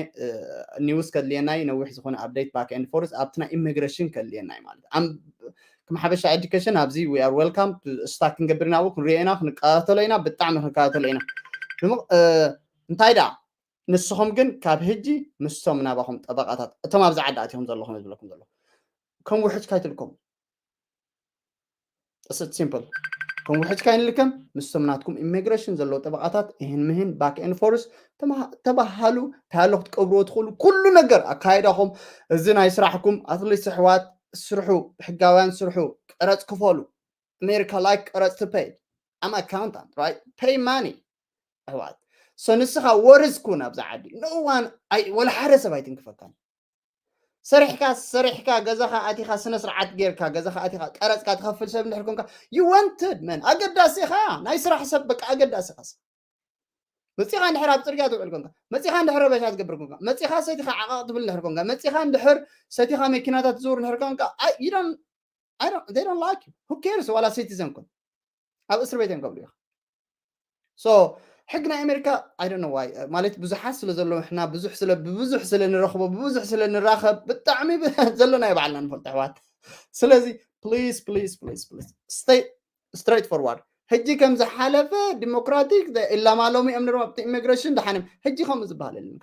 news ከድልየና እዩ ነዊሕ ዝኾነ update back and forth ኣብቲ ናይ immigration ከድልየና እዩ ማለት ከም ሓበሻ education ኣብዚ we are welcome stuck ክንገብር ኢና ኣብኡ ክንሪኦ ኢና ክንከታተሎ ኢና ብጣዕሚ ክንከታተሎ ኢና እንታይ ደኣ ንስኹም ግን ካብ ሕጂ ምስቶም ናባኹም ጠበቃታት እቶም ኣብዚ ዓዲ ኣትኹም ዘለኹም ዝብለኩም ዘለኹ ከም ውሕጅ ካይትልኩም simple ከም ውሕጅ ካይንልከም ምስቶም ናትኩም ኢሚግሬሽን ዘለዉ ጠበቓታት ይህን ምህን ባክ ኤንድ ፎርስ ተባሃሉ። ታያሎ ክትቀብርዎ ትኽእሉ ኩሉ ነገር ኣካይዳኹም፣ እዚ ናይ ስራሕኩም ኣትሊስት ኣሕዋት ስርሑ፣ ሕጋውያን ስርሑ፣ ቀረፅ ክፈሉ። ኣሜሪካ ላይክ ቀረፅ ትፐይ። ኣም ኣካውንታንት ራይት፣ ፔይ ማኒ ኣሕዋት። ሶ ንስኻ ወርዝ ኩን ኣብዛ ዓዲ፣ ኖዋን፣ ወላ ሓደ ሰብ ኣይትንክፈካን። ሰሪሕካ ሰሪሕካ ገዛኻ ኣቲኻ ስነ ስርዓት ጌርካ ገዛኻ ኣቲኻ ቀረፅካ ትኸፍል ሰብ እንድሕር ኮንካ you wanted man፣ ኣገዳሲ ኢኻ። ናይ ስራሕ ሰብ በቃ ኣገዳሲ ኢኻ። መፂኻ እንድሕር ኣብ ፅርግያ ትውዕል ኮንካ፣ መፂኻ እንድሕር ረበሻ ትገብር ኮንካ፣ መፂኻ ሰቲኻ ዓቃቕ ትብል እንድሕር ኮንካ፣ መፂኻ እንድሕር ሰቲኻ መኪናታት ትዝውር እንድሕር ኮንካ፣ they don't like you, who cares ዋላ ሲቲዘን ኮን ኣብ እስር ቤት እዮም ከብሉ ኢኻ። So ሕጊ ናይ ኣሜሪካ I don't know why ማለት ብዙሓት ስለ ዘሎ ንሕና ብዙሕ ስለ ብብዙሕ ስለ ንረኽቦ ብብዙሕ ስለ ንራኸብ ብጣዕሚ ዘለናዮ ባዕልና ንፈልጦ ኣሕዋት። ስለዚ please please please please stay straight forward። ሕጂ ከም ዝሓለፈ ዲሞክራቲክ ኢላማ ሎሚ እዮም ንርም ኣብቲ ኢሚግሬሽን ደሓንም ሕጂ ከምኡ ዝበሃል የለን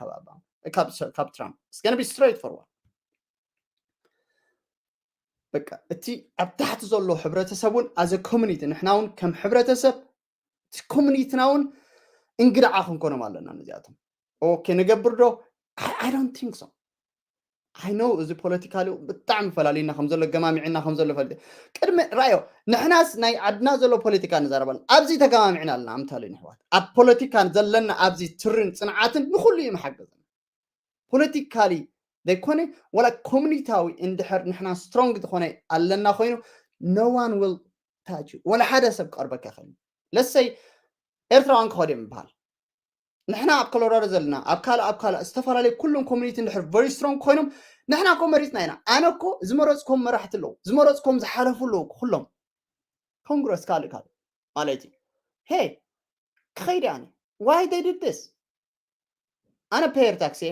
ካብ ትራምፕ። It's gonna be straight forward። በቃ እቲ ኣብ ታሕቲ ዘሎ ሕብረተሰብ እውን ኣዘ ኮሚኒቲ ንሕና እውን ከም ሕብረተሰብ እቲ ኮሚኒቲና እውን እንግዳዓ ክንኮኖም ኣለና ነዚኣቶም። ኦኬ ንገብር ዶ? I don't think so። I know እዚ ፖለቲካሊ ብጣዕሚ ፈላሊና ከም ዘሎ ገማሚዕና ከም ዘሎ ፈልጥ ቅድሚ ራዮ ንሕናስ ናይ ዓድና ዘሎ ፖለቲካ ንዛረባሉ ኣብዚ ተገማሚዕና ኣለና። ኣምታሉ ንሕዋት ኣብ ፖለቲካ ዘለና ኣብዚ ትርን ፅንዓትን ንኩሉ እዩ መሓገዝና። ፖለቲካሊ ዘይኮነ ዋላ ኮሚኒታዊ እንድሕር ንሕና ስትሮንግ ዝኾነ ኣለና ኮይኑ no one will touch you። ዋላ ሓደ ሰብ ክቐርበካ ይኽእል። ለሰይ ኤርትራውያን ክኸዱ እዮም ይበሃል። ንሕና ኣብ ኮሎራዶ ዘለና ኣብ ካልእ ኣብ ካልእ ዝተፈላለዩ ኩሎም ኮሚኒቲ እንድሕር very strong ኮይኖም ንሕና እኮ መሪፅና ኢና። ኣነ እኮ ዝመረፅኮም መራሕቲ ኣለዉ ዝመረፅኮም ዝሓለፉ ኣለዉ ኩሎም ኮንግረስ ካልእ ካልእ ማለት እዩ። Hey ክኸይድ ኣነ why they did this ኣነ ፔየር ታክሲ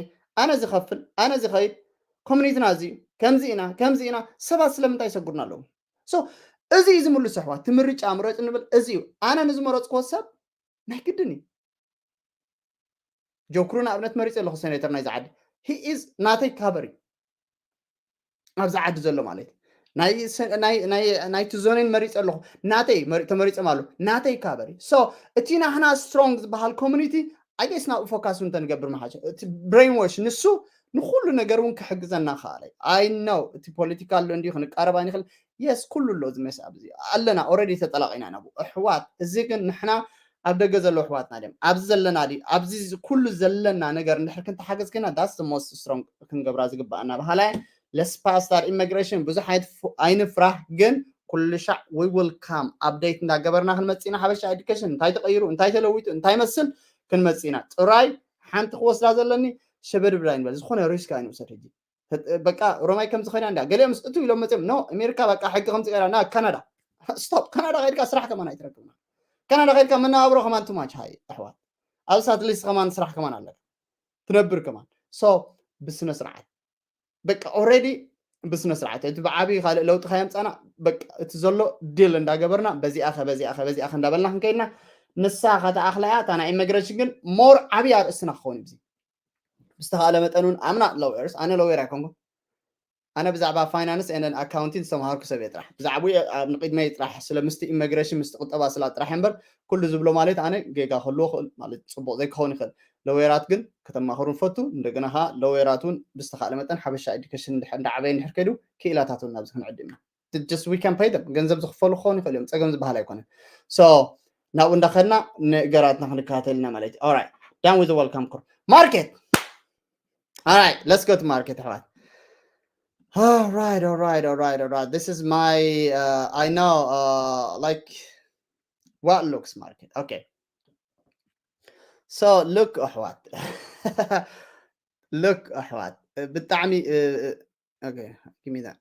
ኣነ ዝኸፍል ኣነ ዝኸይድ ኮሚኒቲና እዚ ከምዚ ኢና ከምዚ ኢና ሰባት ስለምንታይ ይሰጉርና ኣለዉ? So እዚ እዩ ዝምልሱ ኣሕዋት። እቲ ምርጫ ምረፁ ንብል እዚ እዩ። ኣነ ንዝመረፅክዎ ሰብ ናይ ግድን እዩ። ጆክሩ ንኣብነት መሪፀ ኣለኹ ሴኔተር ናይዚ ዓዲ he is ናተይ ካበሪ ኣብዚ ዓዲ ዘሎ ማለት ናይቲ ዞኔን መሪፀ ኣለኹ ናተይ ተመሪፆም ኣለዉ ናተይ ካበሪ። So እቲ ናህና ስትሮንግ ዝበሃል ኮሚኒቲ ኣጌስ ናብኡ ፎካስ እውን ተንገብር መሓሸ እቲ ብሬን ዎሽ ንሱ ንኩሉ ነገር እውን ክሕግዘና ከኣለ ኣይ ነው። እቲ ፖለቲካ ኣሎ እንዲዩ ክንቃረብ ኣይንኽእል። የስ ኩሉ ኣሎ እዚ መስኣብ እዚ ኣለና ኦረዲ ተጠላቂና ናብኡ ኣሕዋት። እዚ ግን ንሕና ኣብ ደገ ዘለዉ ኣሕዋትና ድም ኣብዚ ዘለና ድዩ ኣብዚ ኩሉ ዘለና ነገር እንድሕር ክንተሓገዝ ከና that's the most strong ክንገብራ ዝግባኣና በሃላይ። Let's pass that immigration ብዙሕ ኣይንፍራህ ግን ኩሉ ሻዕ we will come update እንዳገበርና ክንመፅእ ኢና። ሓበሻ ኤዱኬሽን እንታይ ተቐይሩ እንታይ ተለዊጡ እንታይ መስል ክንመፅእ ኢና። ጥራይ ሓንቲ ክወስዳ ዘለኒ ሸበድብዳ ይንበል ዝኾነ ሪስክ ኣይንውሰድ። ሕጂ በቃ ሮማይ ከምዚ ኮይና እንዳ ገሊኦም ምስ እቱ ኢሎም መፅኦም ኖ ኣሜሪካ በቃ ሕጊ ከምዚ ገይራ ናብ ካናዳ ስቶፕ ካናዳ ከይድካ ስራሕ ከማን ኣይትረክብና። ካናዳ ከይድካ መነባብሮ ከማን too much high ኣሕዋት ኣብዚ ሳትሊስ ከማን ስራሕ ከማን ኣለካ ትነብር ከማን so ብስነ ስርዓት በቃ ኦረዲ ብስነ ስርዓት እቲ ብዓብዪ ካልእ ለውጢ ካየምፃና በቃ እቲ ዘሎ ዲል እንዳገበርና በዚኣኸ በዚኣኸ በዚኣኸ እንዳበልና ክንከይድና ንሳ ከተኣኽላ እያ እታ ናይ ኢሚግሬሽን ግን ሞር ዓብዪ ኣርእስትና ክኸውን እዩ ብዝተኻእለ መጠን እውን ኣምና ሎየርስ ኣነ ሎየር ኣይኮንኩም ኣነ ብዛዕባ ፋይናንስ ኤንደን ኣካውንቲን ዝተምሃርኩ ሰብ እየ ጥራሕ ብዛዕባ ንቅድመይ ጥራሕ ስለ ምስቲ ኢሚግሬሽን ምስቲ ቁጠባ ስላ ጥራሕ እምበር ኩሉ ዝብሎ ማለት ኣነ ጌጋ ክህልዎ ክእል ማለት ፅቡቅ ዘይክኸውን ይኽእል ለወየራት ግን ከተማኽሩ ንፈቱ እንደገና ከዓ ለወየራት እውን ብዝተካእለ መጠን ሓበሻ ኤዱኬሽን እንዳዓበየ እንድሕር ከይዱ ክኢላታት እውን ናብዚ ክንዕድም ኢና just we can pay them ገንዘብ ዝኽፈሉ ክኸውን ይኽእል እዮም ፀገም ዝበሃል ኣይኮነን so ናብኡ እንዳኸድና ነገራትና ክንከታተል ኢና ማለት እዩ right done with the welcome call market All right, let's go to market. All right, all right, all right, all right. This is my, uh, I know, uh, like, what looks market. Okay. So look, what? Look, what? ብጣዕሚ okay, give me that.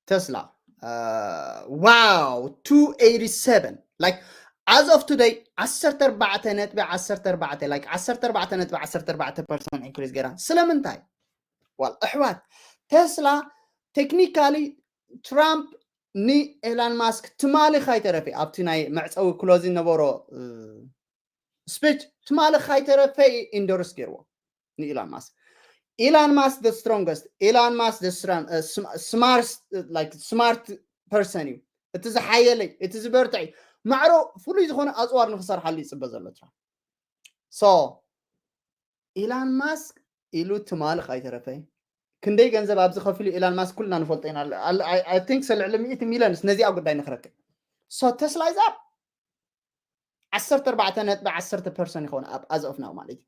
Tesla. Uh, wow, two eighty-seven. Like, as of today, ዓሰርተ ኣርባዕተ ነጥቢ ዓሰርተ ኣርባዕተ like ዓሰርተ ኣርባዕተ ነጥቢ ዓሰርተ ኣርባዕተ percent increase ገይራ ስለምንታይ ዋል ኣሕዋት ቴስላ technically ትራምፕ ንኤላን ማስክ ትማሊ ካይተረፈ ኣብቲ ናይ መዕፀዊ ክሎዚን ነበሮ speech ትማሊ ካይተረፈ ኢንዶርስ ገይርዎ ንኢላን ማስክ ኢላን ማስክ the strongest ኢላን ማስክ smart like smart እቲ ዝሓየለ እዩ፣ እቲ ዝበርትዕ እዩ። ማዕሮ ፍሉይ ዝኾነ ኣፅዋር ንክሰርሓሉ ይፅበ ዘሎ ትራምፕ። So ኢላን ማስክ ኢሉ ትማሊ ከይተረፈ ክንደይ ገንዘብ ኣብዚ ከፊሉ ኢላን ማስክ ኩልና ንፈልጦ ኢና። I think ልዕሊ ሚእቲ ሚልዮንስ ነዚኣ ጉዳይ ንክረክብ። So ተስላ is up ዓሰርተ ኣርባዕተ ነጥቢ ዓሰርተ ፐርሰንት ይኸውን up as of now ማለት እዩ።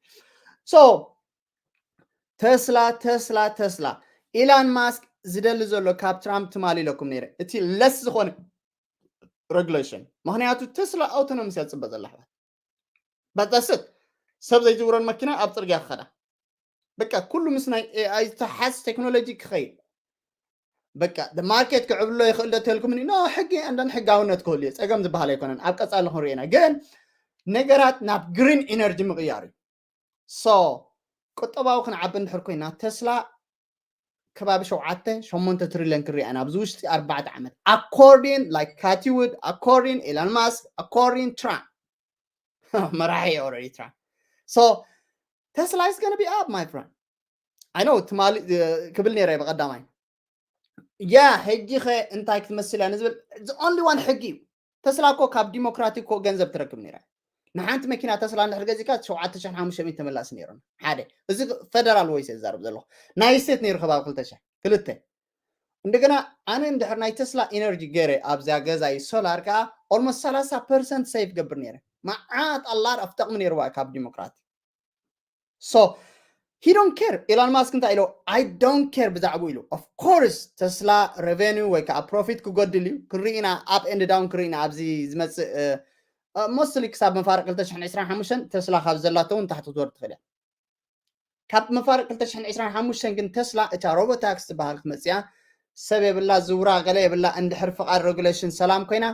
So ተስላ ተስላ ተስላ ኢላን ማስክ ዝደሊ ዘሎ ካብ ትራምፕ ትማሊ ኢለኩም ነይረ፣ እቲ less ዝኾነ regulation። ምክንያቱ ተስላ autonomous እያ ትፅበ ዘላ ኣሕዋት። በጠስት ሰብ ዘይዝውረን መኪና ኣብ ፅርግያ ክኸዳ፣ በቃ ኩሉ ምስ ናይ ኤኣይ ዝተሓዝ ቴክኖሎጂ ክኸይድ። በቃ ማርኬት ክዕብሎ ይኽእል ዶ ተልኩምኒ? ኖ፣ ሕጊ እንደን ሕጋውነት ክህሉ እዩ፣ ፀገም ዝበሃል ኣይኮነን። ኣብ ቀፃሊ ክንሪኦ ኢና። ግን ነገራት ናብ ግሪን ኢነርጂ ምቕያር እዩ። So ቁጠባዊ ክንዓቢ እንድሕር ኮይና ተስላ ከባቢ ሸውዓተ ሸሞንተ ትሪሊዮን ክሪኣ ኢና ኣብዚ ውሽጢ ኣርባዕተ ዓመት፣ according like Cathie Wood, according Elon Musk, according Trump። መራሒ እዩ already ትራምፕ። So ተስላ is gonna be up, my friend. I know ትማሊ ክብል ነይረ ብቀዳማይ። ያ ሕጂ ኸ እንታይ ክትመስል እያ ንዝብል the only one ሕጊ እዩ። ተስላ እኮ ካብ ዲሞክራቲክ እኮ ገንዘብ ትረክብ ነይራ። ንሓንቲ መኪና ተስላ እንድሕር ገዚእካ ሸውዓተ ሽሕን ሓሙሽተ ሚእትን ተመላሲ ነይሩ። ሓደ እዚ ፈደራል ወይስ ዝዛረብ ዘለኹ ናይ ስቴት ነይሩ ከባቢ ክልተ ሽሕ ክልተ። እንደገና ኣነ እንድሕር ናይ ተስላ ኢነርጂ ገይረ ኣብዚኣ ገዛይ ሶላር ከዓ almost ሰላሳ ፐርሰንት save ገብር ነይረ። መዓት ኣላር ኣፍጠቕሚ ነይርዋ ካብ ዲሞክራት። So he don't care። ኢላን ማስክ እንታይ ኢሎ? I don't care ብዛዕባኡ ኢሉ። Of course ተስላ revenue ወይ ከዓ ፕሮፊት ክጎድል እዩ፣ ክርኢ ኢና፣ up and down ክርኢ ኢና። ኣብዚ ዝመፅእ mostly ክሳብ መፋርቅ ክልተ ሽሕን ዕስራን ሓሙሽተን ተስላ ካብ ዘላቶ እውን ታሕቲ ክትወርድ ትኽእል እያ። ካብ መፋርቅ ክልተ ሽሕን ዕስራን ሓሙሽተን ግን ተስላ እታ ሮቦታክስ ትበሃል ክትመፅእ እያ። ሰብ የብላ፣ ዝውራ ገለ የብላ። እንድሕር ፍቓድ ሬጉሌሽን ሰላም ኮይና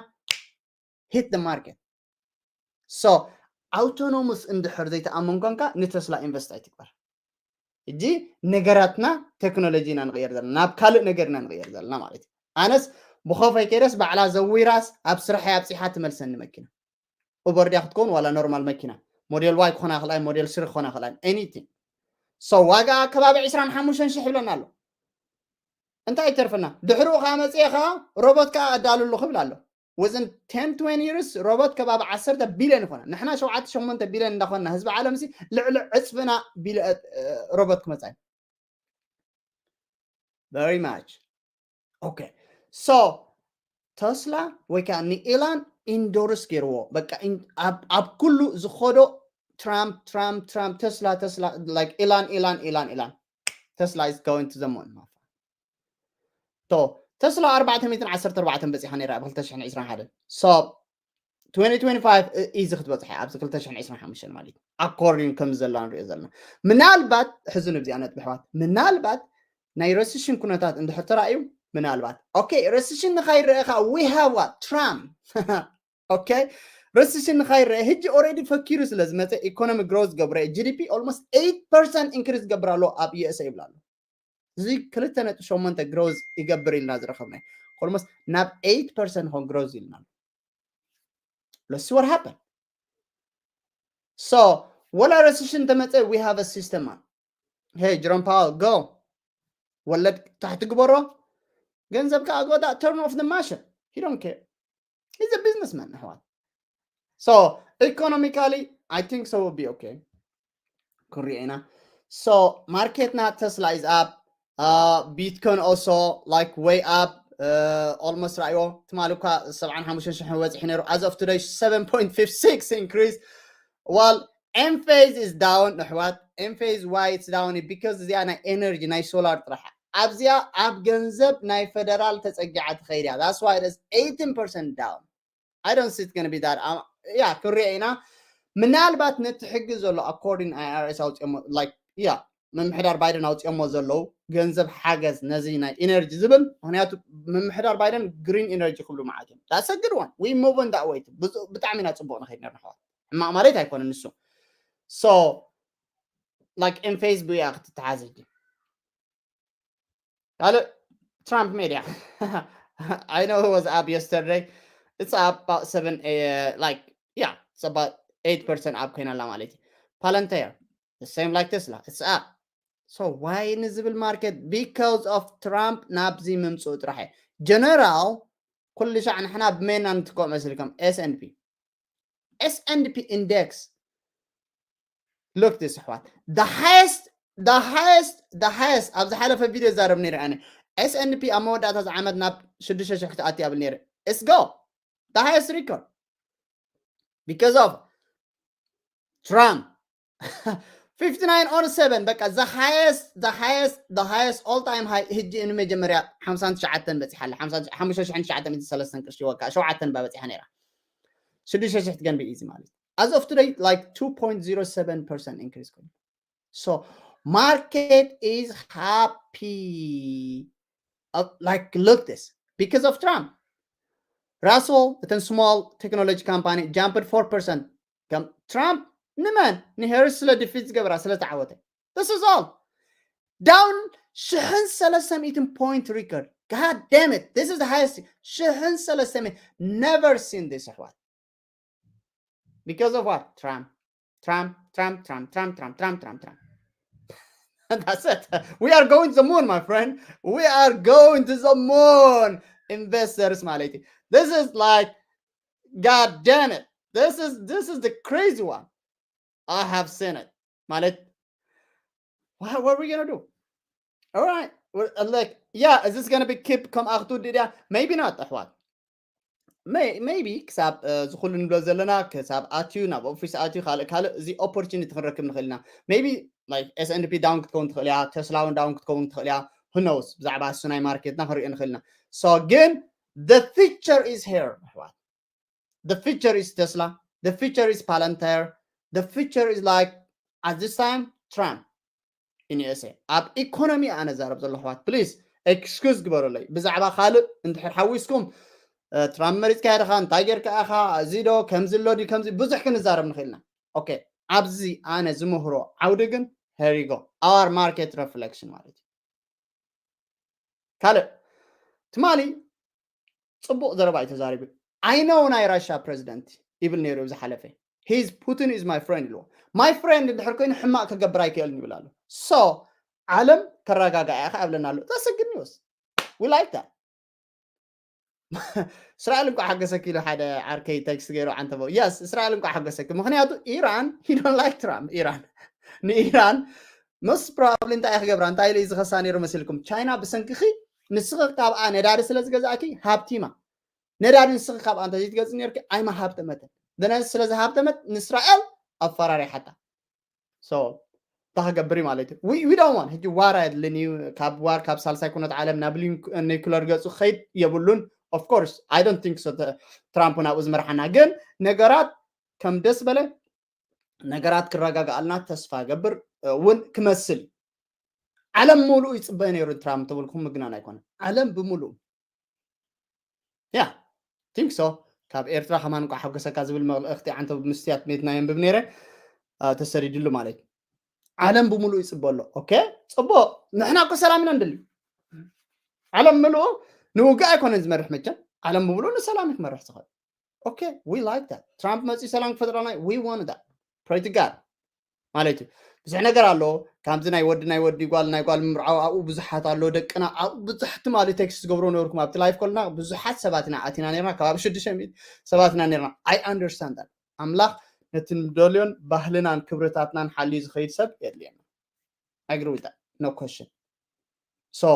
hit the market። So autonomous እንድሕር ዘይተኣመን ኮንካ ንተስላ ኢንቨስት ኣይትግበር። ሕጂ ነገራትና ቴክኖሎጂ ኢና ንቕየር ዘለና፣ ናብ ካልእ ነገር ኢና ንቕየር ዘለና ማለት እዩ። ኣነስ ብኸፈይ ከይደስ ባዕላ ዘዊራስ ኣብ ስራሐይ ኣብፂሓ ትመልሰኒ መኪና። ኡበር ድያ ክትከውን ዋላ ኖርማል መኪና፣ ሞዴል ዋይ ክኾና ክልኣይ፣ ሞዴል ስሪ ክኾና ክልኣይ፣ anything። So ዋጋ ከባቢ ዕስራን ሓሙሽተን ሽሕ ይብለና ኣሎ። እንታይ ይተርፈና? ድሕሪኡ ከዓ መፅኤ ከዓ ሮቦት ከዓ ኣዳልሉ ክብል ኣሎ። Within ten twenty years ሮቦት ከባቢ ዓሰርተ ቢልዮን ይኾና። ንሕና ሸውዓተ ሸሞንተ ቢልዮን እንዳኾንና ህዝቢ ዓለም ሲ ልዕሊ ዕፅፍና ቢል ሮቦት ክመፃ እዩ። Very much okay። So ተስላ ወይ ከዓ ንኢላን ኢንዶርስ ገይርዎ። በቃ ኣብ ኩሉ ዝኸዶ ትራምፕ ትራምፕ ትራምፕ፣ ተስላ ተስላ፣ like ኢላን ኢላን ኢላን ኢላን። Tesla is going to the moon። ቶ ተስላ ኣርባዕተ ሚእትን ዓሰርተ ኣርባዕተን በፂሓ ነይራ ኣብ ክልተ ሽሕን ዕስራን ሓደን። So twenty twenty-five ኢዚ ክትበፅሐ ኣብዚ ክልተ ሽሕን ዕስራን ሓሙሽተን ማለት እዩ። According ከም ዘላ ንሪኦ ዘለና ምናልባት ሕዚ ንብዚኣ ነጥቢ ኣሕዋት ምናልባት ናይ ረሲሽን ኩነታት እንድሕር ተራእዩ ምናልባት okay ረሲሽን ንካይረአ ከዓ we have what Trump okay ረሲሽን ንካይረአ ሕጂ already ፈኪሩ ስለ ዝመፀ ኢኮኖሚ ግሮዝ ገብረ GDP almost eight percent increase ገብር ኣሎ ኣብ USA ይብላ ኣሎ። እዚ ክልተ ነጥቢ ሸሞንተ ግሮዝ ይገብር ኢልና ዝረኸብናዮ almost ናብ eight percent ኾን ግሮዝ ኢልና ኣሎ። Let's see what happen። So ወላ ረሲሽን ተመፀ we have a system። Hey Jerome Powell, go። ወለድ ታሕቲ ግበሮ፣ ገንዘብ ከዓ go down, turn off the machine. He don't care. He's a businessman ኣሕዋት። So economically I think so will be okay። ክንሪኦ ኢና። So ማርኬትና ተስላ is up። Bitcoin also like way up. Almost ራእዮ ትማሊ እኳ ሰብዓን ሓሙሽተን ሽሕን በፂሑ ነይሩ። As of today seven point five six increase. Well, Enphase is down ኣሕዋት። Enphase why it's down because እዚኣ ናይ ኤነርጂ ናይ ሶላር ጥራሕ ኣብዚኣ ኣብ ገንዘብ ናይ ፌደራል ተፀጊዓ ትኸይድ እያ። That's why it is eighteen percent down. I don't see it gonna be that. Yeah ክንሪኦ ኢና። ምናልባት ነቲ ሕጊ ዘሎ according IRS ኣውፅኦሞ like yeah ምምሕዳር ባይደን ኣውፅኦሞ ዘለዉ ገንዘብ ሓገዝ ነዚ ናይ ኢነርጂ ዝብል ምክንያቱ ምምሕዳር ባይደን ግሪን ኢነርጂ ክብሉ ማለት እዮም። That's a good one. We move on that way. ብጣዕሚ ኢና ፅቡቅ ንኸይድ ነርና ኣሕዋት። ሕማቅ ማለት ኣይኮነን ንሱ። So like Enphase ብያ ክትተሓዝ ሕጂ ካልእ ትራምፕ ሜድያ I know it was up yesterday. It's up about seven, uh, like yeah it's about eight percent up ኮይና ኣላ ማለት እዩ። Palantir the same like Tesla it's up. So why ንዝብል ማርኬት because of ትራምፕ ናብዚ ምምፅኡ ጥራሕ እዩ። ጀነራል ኩሉ ሻዕ ንሕና ብመና ንትኮ መስልኩም S&P S&P index look this ኣሕዋት the highest the highest the highest ኣብ ዝሓለፈ ቪድዮ ዛረብ ነይረ ኣነ S&P ኣብ መወዳእታ ዝዓመት ናብ ሽዱሽተ ሽሕ ክትኣቲ ኣብል ነይረ it's go the highest record because of Trump fifty-nine on seven በቃ the highest the highest the highest all time high ህጂ ንመጀመርያ ሓምሳን ትሽዓተን በፂሓ ኣላ ሓምሳ ሓሙሽተ ሽሕን ትሽዓተ ሚእትን ሰለስተን ቅርሺ ወካ ሸውዓተን ባ በፂሓ ነይራ ሽዱሽተ ሽሕ ትገንቢ ኢዚ ማለት as of today like two point zero seven percent increase ኮይኑ so market is happy uh, like look this because of Trump Russell እተን small technology company jumped four percent ከም Trump ንመን ንሄርስ ስለ ድፊት ዝገብራ ስለ ተዓወተ this is all down ሽሕን ሰለስተ ሚእትን point record god damn it this is the highest ሽሕን ሰለስተ ሚእትን never seen this ኣሕዋት because of what Trump Trump Trump Trump Trump Trump Trump Trump Trump that's it we are going to the moon my friend we are going to the moon investors ማለት this is like god damn it this is this is the crazy one I have seen it ማለት what, what are we gonna do all right We're, uh, like yeah is this gonna be keep ከም ኣኽቱ ድድያ maybe not ኣሕዋት maybe ክሳብ ዝኩሉ ንብሎ ዘለና ክሳብ ኣትዩ ናብ ኦፊስ ኣትዩ ካልእ ካልእ እዚ opportunity ክንረክብ ንኽእል ኢና maybe like S&P down ክትከውን ትኽእል እያ Tesla እውን down ክትከውን ትኽእል እያ who knows ብዛዕባ እሱ ናይ ማርኬትና ክንሪኦ ንኽእል ኢና so ግን the future is here ኣሕዋት the future is Tesla the future is Palantir the future is like at this time Trump in USA ኣብ economy ኣነ ዛረብ ዘሎ ኣሕዋት please excuse ግበሩለይ ብዛዕባ ካልእ እንድሕር ሓዊስኩም ትራምፕ መሪፅካ ዲኻ እንታይ ጌርካ ኢኻ እዚ ዶ ከምዚ ኣሎ ድዩ ከምዚ ብዙሕ ክንዛረብ ንኽእል ኢና okay ኣብዚ ኣነ ዝምህሮ ዓውዲ ግን here you go our market reflection ማለት እዩ ካልእ ትማሊ ፅቡቕ ዘረባ እዩ ተዛሪቡ I know ናይ ራሻ ፕረዚደንት ይብል ነይሩ ዝሓለፈ he's Putin is my friend ኢልዎ my friend እንድሕር ኮይኑ ሕማቕ ክገብር ኣይክእልን ይብል ኣሎ so ዓለም ከረጋግኣ ኢኻ ይብለና ኣሎ that's a good news we like that እስራኤል እንኳ ሓገሰኪ ኢሉ ሓደ ዓርከይ text ገይሩ ዓንተቦ yes እስራኤል እንኳ ሓገሰኪ ምክንያቱ ኢራን you don't like Trump ኢራን ንኢራን most probably እንታይ ክገብራ እንታይ ኢሉ ዝኸሳ ነይሩ መሲልኩም ቻይና ብሰንክኺ ንስኺ ካብኣ ነዳዲ ስለ ዝገዛእኪ ሃብቲማ ነዳዲ ንስኺ ካብኣ እንተ ዘይትገዝእ ነርኪ ኣይማ ሃብተመትን ደነዚ ስለ ዝሃብተመት ንእስራኤል ኣፈራሪሓታ so እንታይ ክገብር ማለት እዩ we don't want ሕጂ ዋር ኣየድልን እዩ ካብ ዋር ካብ ሳልሳይ ኩነት ዓለም ናብ nuclear ገፁ ክኸይድ የብሉን of course I don't think so ትራምፕ ናብኡ ዝመርሓና ግን ነገራት ከም ደስ በለ ነገራት ክረጋግኣልና ተስፋ ገብር እውን ክመስል እዩ ዓለም ሙሉእ ይፅበ ነይሩ ትራምፕ ተብልኩም ምግናን ኣይኮነ ዓለም ብምሉእ ያ think so ካብ ኤርትራ ከማን እንኳ ሓጎሰካ ዝብል መልእኽቲ ዓንተ ምስትያት ቤትና የንብብ ነይረ ተሰዲድሉ ማለት እዩ ዓለም ብምሉእ ይፅበ ኣሎ okay ፅቡቅ ንሕና እኮ ሰላም ኢና ንደሊ ዓለም ምልኡ ንውግእ ኣይኮነን ዝመርሕ መቸም ዓለም ብምሉእ ንሰላም እዩ ክመርሕ ዝኽእል okay we like that ትራምፕ መፅኡ ሰላም ክፈጥረና we want that pray to God ማለት እዩ ብዙሕ ነገር ኣሎ ካብዚ ናይ ወዲ ናይ ወዲ ጓል ናይ ጓል ምምርዓው ኣብኡ ብዙሓት ኣሎ ደቅና ኣብኡ ብዙሕ ትማሊ text ዝገብሮ ነበርኩም ኣብቲ live ከለና ብዙሓት ሰባት ኢና ኣቲና ነርና ከባቢ ሽዱሽተ ሚእቲ ሰባት ኢና ነርና I understand that ኣምላኽ ነቲ ንደልዮን ባህልናን ክብርታትናን ሓልዩ ዝኸይድ ሰብ የድልየና agree with that no question so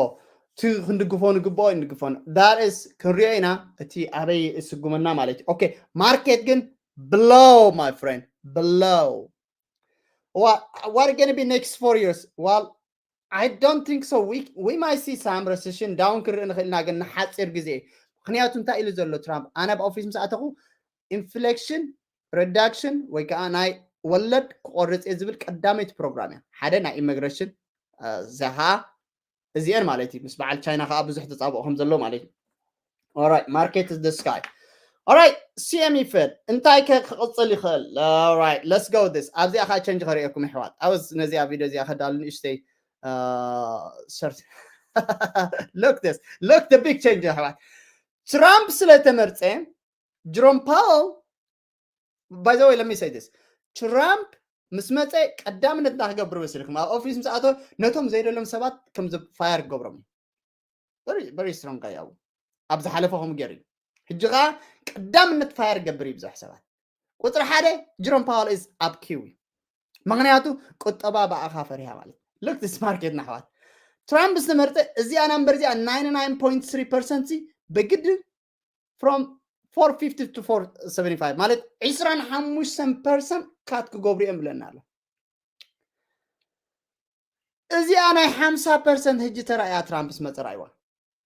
እቲ ክንድግፎ ንግብኦ ንድግፎ that is ክንሪኦ ኢና እቲ ኣበይ እስጉመና ማለት እዩ okay market ግን below my friend below what what gonna be next four years well I don't think so we we might see some recession down ክርኢ ንኽእል ኢና ግን ንሓፂር ግዜ ምክንያቱ እንታይ ኢሉ ዘሎ ትራምፕ ኣነ ኣብ ኦፊስ ምስ ኣተኹ inflation reduction ወይ ከዓ ናይ ወለድ ክቆርፅ እየ ዝብል ቀዳመይቲ ፕሮግራም እያ ሓደ ናይ immigration እዚኣ ከዓ እዚአን ማለት እዩ ምስ በዓል ቻይና ከዓ ብዙሕ ተፃብኦ ከም ዘሎ ማለት እዩ Alright, market is the sky. Alright, C M E Fed እንታይ ከ ክቕፅል ይኽእል? Alright, let's go this. ኣብዚኣ ከዓ change ከርእየኩም ይሕዋት። ኣውስ ነዚኣ ቪድዮ እዚኣ ከዳሉ ንእሽተይ look this, look the big change ይሕዋት። ትራምፕ ስለተመርፀ ጅሮም ፓወል by the way let me say this ትራምፕ ምስ መፀ ቀዳምነት እንታይ ክገብር መሲልኩም ኣብ ኦፊስ ምስ ኣተወ ነቶም ዘይደሎም ሰባት ከም fire ክገብሮም እዩ very very strong guy ኣብ ዝሓለፈ ከም ገይሩ እዩ ሕጂ ከዓ ቀዳምነት fire ገብር እዩ ብዙሕ ሰባት። ቁፅሪ ሓደ ጅሮም ፓወል is ኣብ ኪው እዩ። ምክንያቱ ቁጠባ ብኣኻ ፈሪሃ ማለት። Look this market ኣሕዋት፣ ትራምፕ ዝተመርጠ እዚኣ ናምበር እዚኣ ninety nine point three percent ብግድ from four fifty to four seventy five ማለት ዕስራን ሓሙሽተን percent cut ክገብሩ እዮም ብለና ኣሎ። እዚኣ ናይ ሓምሳ percent ሕጂ ተራእያ ትራምፕስ መፀ ራእይዋ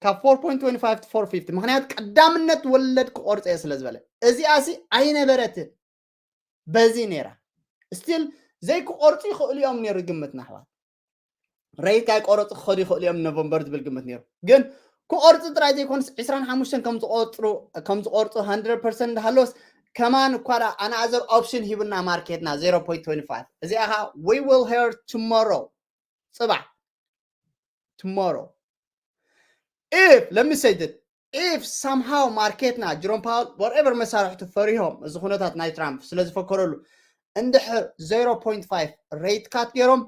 ካብ four point twenty five to four fifty ምክንያት ቀዳምነት ወለድ ክቆርፀ እየ ስለ ዝበለ እዚኣ ሲ ኣይነበረትን። በዚ ነይራ still ዘይክቆርፁ ይኽእሉ እዮም ነይሩ ግምትና ኣሕዋት። ሬት ኣይቆረፁ ክኸዱ ይኽእሉ እዮም ኖቨምበር ዝብል ግምት ነይሩ። ግን ክቆርፁ ጥራይ ዘይኮንስ ዕስራን ሓሙሽተን ከም ዝቆርፁ ከም ዝቆርፁ hundred percent እንዳሃለወስ ከማን እኳ ደኣ ኣናዘር ኦፕሽን ሂቡና ማርኬትና zero point twenty five እዚኣ ኸዓ we will hear tomorrow። ፅባሕ tomorrow if let me say that if somehow ማርኬትና ጅሮም ፓወል whatever መሳርሕቱ ፈሪሆም እዚ ኩነታት ናይ ትራምፕ ስለ ዝፈከረሉ እንድሕር zero point five rate cut ገይሮም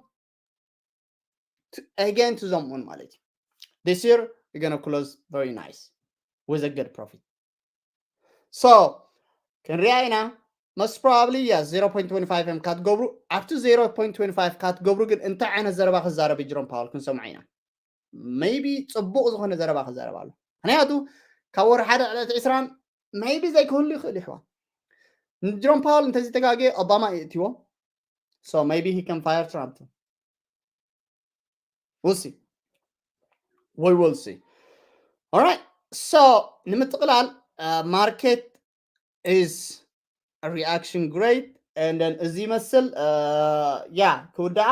again to them on ማለት እዩ። This year we're gonna close very nice with a good profit. So ክንሪኣ ኢና። Most probably yes zero point twenty five እዮም ካትገብሩ ኣብቲ zero point twenty five ካትገብሩ ግን እንታይ ዓይነት ዘረባ ክዛረብ ጅሮም ፓወል ክንሰምዖ ኢና። Maybe ፅቡቅ ዝኾነ ዘረባ ክዛረብ ኣሎ። ምክንያቱ ካብ ወር ሓደ ዕለት ዕስራን maybe ዘይክህሉ ይኽእል ይሕዋ። ንጅሮም ፓወል እንተዘይተጋገየ ኦባማ ይእትዎ። So maybe he can fire Trump. We'll see. We will see. All right. So ንምጥቕላል uh, market is a reaction great and then እዚ ይመስል uh, yeah ክውዳኣ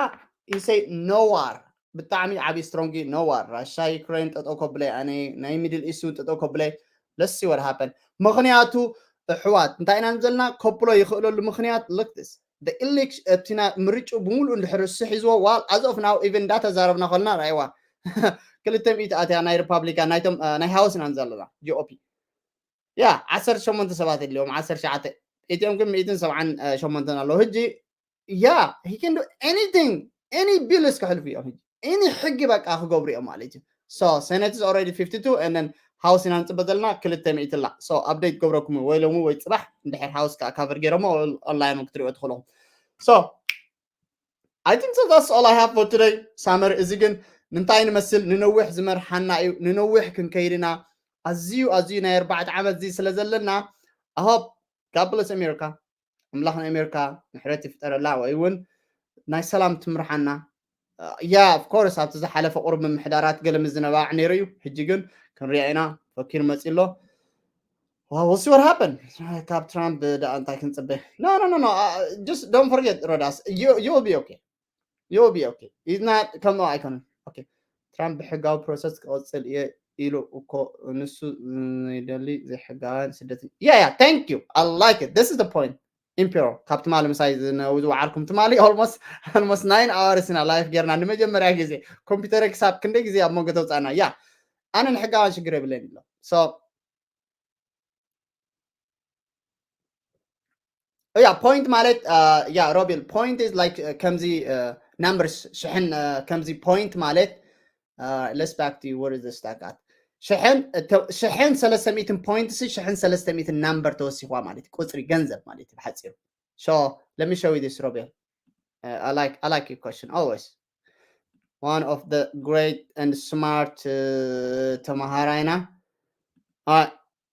he say no war ብጣዕሚ ዓብዪ strong no war ራሻ ዩክሬን ጠጠው ከብለ ኣነ ናይ middle east እውን ጠጠው ከብለ let's see what happen ምክንያቱ ኣሕዋት እንታይ ኢና ዘለና ከብሎ ይኽእለሉ ምክንያት look this the election እቲ ምርጭኡ ብምሉእ እንድሕር እሱ ሒዝዎ while as of now even እንዳተዛረብና ከለና ራእይዋ ክልተ ሚእቲ ኣትያ ናይ ሪፓብሊካን ናይቶም ናይ ሃውስ ኢና ዘለና GOP yeah ዓሰርተ ሸሞንተ ሰባት የድልዮም ዓሰርተ ሸዓተ እቲኦም ግን ሚእትን ሰብዓን ሸሞንተን ኣለዉ ሕጂ yeah he can do anything any bill እስከሕልፉ እዮም ሕጂ any ሕጊ በቃ ክገብሩ እዮም ማለት እዩ so senate is already fifty two and then house ኢና ንፅበ ዘለና ክልተ ሚእቲ ላ so update ገብረኩም ወይ ሎሚ ወይ ፅባሕ እንድሕር house ከዓ cover ገይሮሞ online ክትሪኦ ትኽእሉ so I think so that's all I have for today summer እዚ ግን ንምንታይ ንመስል ንነዊሕ ዝመርሓና እዩ ንነዊሕ ክንከይድና ኣዝዩ ኣዝዩ ናይ ኣርባዕተ ዓመት እዚ ስለ ዘለና I hope God bless America ኣምላኽ ንኣሜሪካ ምሕረት ይፍጠረላ ወይ እውን ናይ ሰላም ትምርሓና yeah of course ኣብቲ ዝሓለፈ ቁሩብ ምምሕዳራት ገለ ምዝነባዕ ነይሩ እዩ ሕጂ ግን ክንሪኦ ኢና ፈኪሩ መፂ ኣሎ we'll see what happen ካብ ትራምፕ ደኣ እንታይ ክንፅበ no no no no uh, just don't forget Rodas you you'll be okay you'll be okay it's not ከም ኣይኮነን okay ትራምፕ ብሕጋዊ process ክቐፅል እየ ኢሉ እኮ ንሱ ይደሊ ዘይሕጋውያን ስደት yeah yeah thank you I like it this is the point ኢምፔሮ ካብ ትማሊ ምሳይ ዝወዓልኩም ትማሊ almost almost nine hours ኢና live ጌርና ንመጀመርያ ግዜ ኮምፒውተር ክሳብ ክንደይ ግዜ ኣብ መንጎ ተውፃና yeah ኣነ ንሕጋውያን ሽግር የብለይን ኢሎ so yeah point ማለት yeah Robil point is like ከምዚ numbers ሽሕን ከምዚ point ማለት let's back to what is the stack at ሽሕን ሽሕን ሰለስተ ሚእትን point ሲ ሽሕን ሰለስተ ሚእትን number ተወሲኽዋ ማለት ቁፅሪ ገንዘብ ማለት ብሓፂሩ so let me show you this Robil I like I like your question always one of the great and smart ተምሃራይና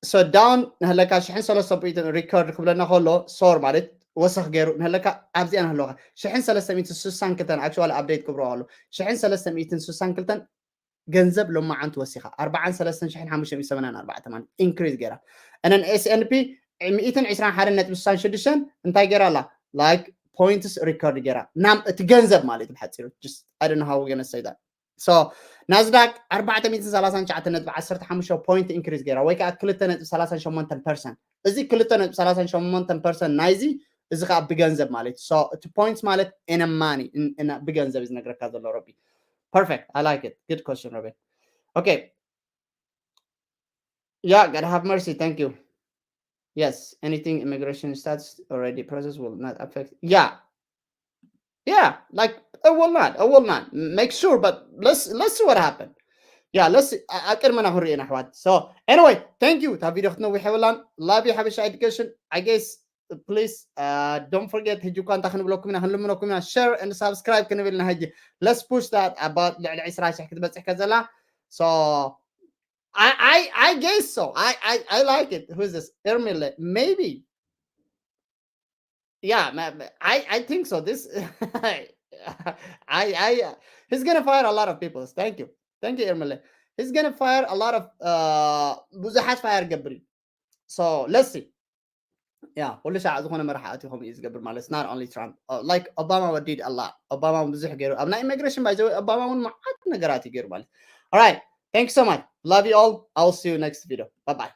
so down ንህለካ ሽሕን ሰለስተ ሚእትን record ክብለና ከሎ ሶር ማለት ወሰኽ ገይሩ ንህለካ ኣብዚኣ ንህለካ ሽሕን ሰለስተ ሚእትን ስሳን ክልተን actually update ክብሮ ኣሎ ሽሕን ሰለስተ ሚእትን ስሳን ክልተን ገንዘብ ሎማዓንቲ ወሲኻ ኣርባዓን ሰለስተን ሽሕን ሓሙሽተ ሚእትን ሰማንያን ኣርባዕተን ማለት increase ገይራ እነን S and P ሚእትን ዕስራን ሓደን ነጥቢ ስሳን ሽዱሽተን እንታይ ገይራ ኣላ like points record ገይራ ናም እቲ ገንዘብ ማለት ብሓፂሩ just I don't know how we're gonna say that so ናዝዳክ ኣርባዕተ ሚእትን ሰላሳን ትሽዓተን ነጥቢ ዓሰርተ ሓሙሽተ point increase ገይራ ወይ ከዓ ክልተ ነጥቢ ሰላሳን ሸሞንተን percent እዚ ክልተ ነጥቢ ሰላሳን ሸሞንተን percent ናይዚ እዚ ከዓ ብገንዘብ ማለት so እቲ points ማለት in money ብገንዘብ እዩ ዝነግረካ ዘሎ ረቢ perfect I like it good question Robert okay yeah God have mercy thank you yes anything immigration status already process will not affect yeah yeah like it will not it will not make sure but let's let's see what happened yeah, let's, ኣብ ቅድመና ክንሪኦ ኢና ኣሕዋት። So anyway, thank you። እታ ቪድዮ ክትነዊሕ የብላን። Love you ሓበሻ education, I guess. Please, uh, don't forget፣ ሕጂ እኳ እንታይ ክንብለኩም ኢና፣ ክንልምነኩም ኢና፣ share and subscribe ክንብል ኢና። ሕጂ let's push that about ልዕሊ ዕስራ ሽሕ ክትበፅሕ ከዘላ። So I, I, I guess so. I, I, I like it. Who is this? Ermile. Maybe. Yeah, ma- ma- I, I think so. This, I, I, uh, he's gonna fire a lot of people. Thank you. Thank you, Ermile. He's gonna fire a lot of, uh, ብዙሓት fire ገብር እዩ። So let's see. Yeah, ኩሉ ሻዕ ዝኾነ መራሒ ኣትዩ ከምኡ እዩ ዝገብር ማለት፣ not only Trump. Uh, like Obama did a lot. Obama ብዙሕ ገይሩ ኣብ ናይ immigration፣ by the way፣ Obama እውን መዓት ነገራት እዩ ገይሩ ማለት። All right, thank you so much. Love you all. I will see you next video. Bye bye.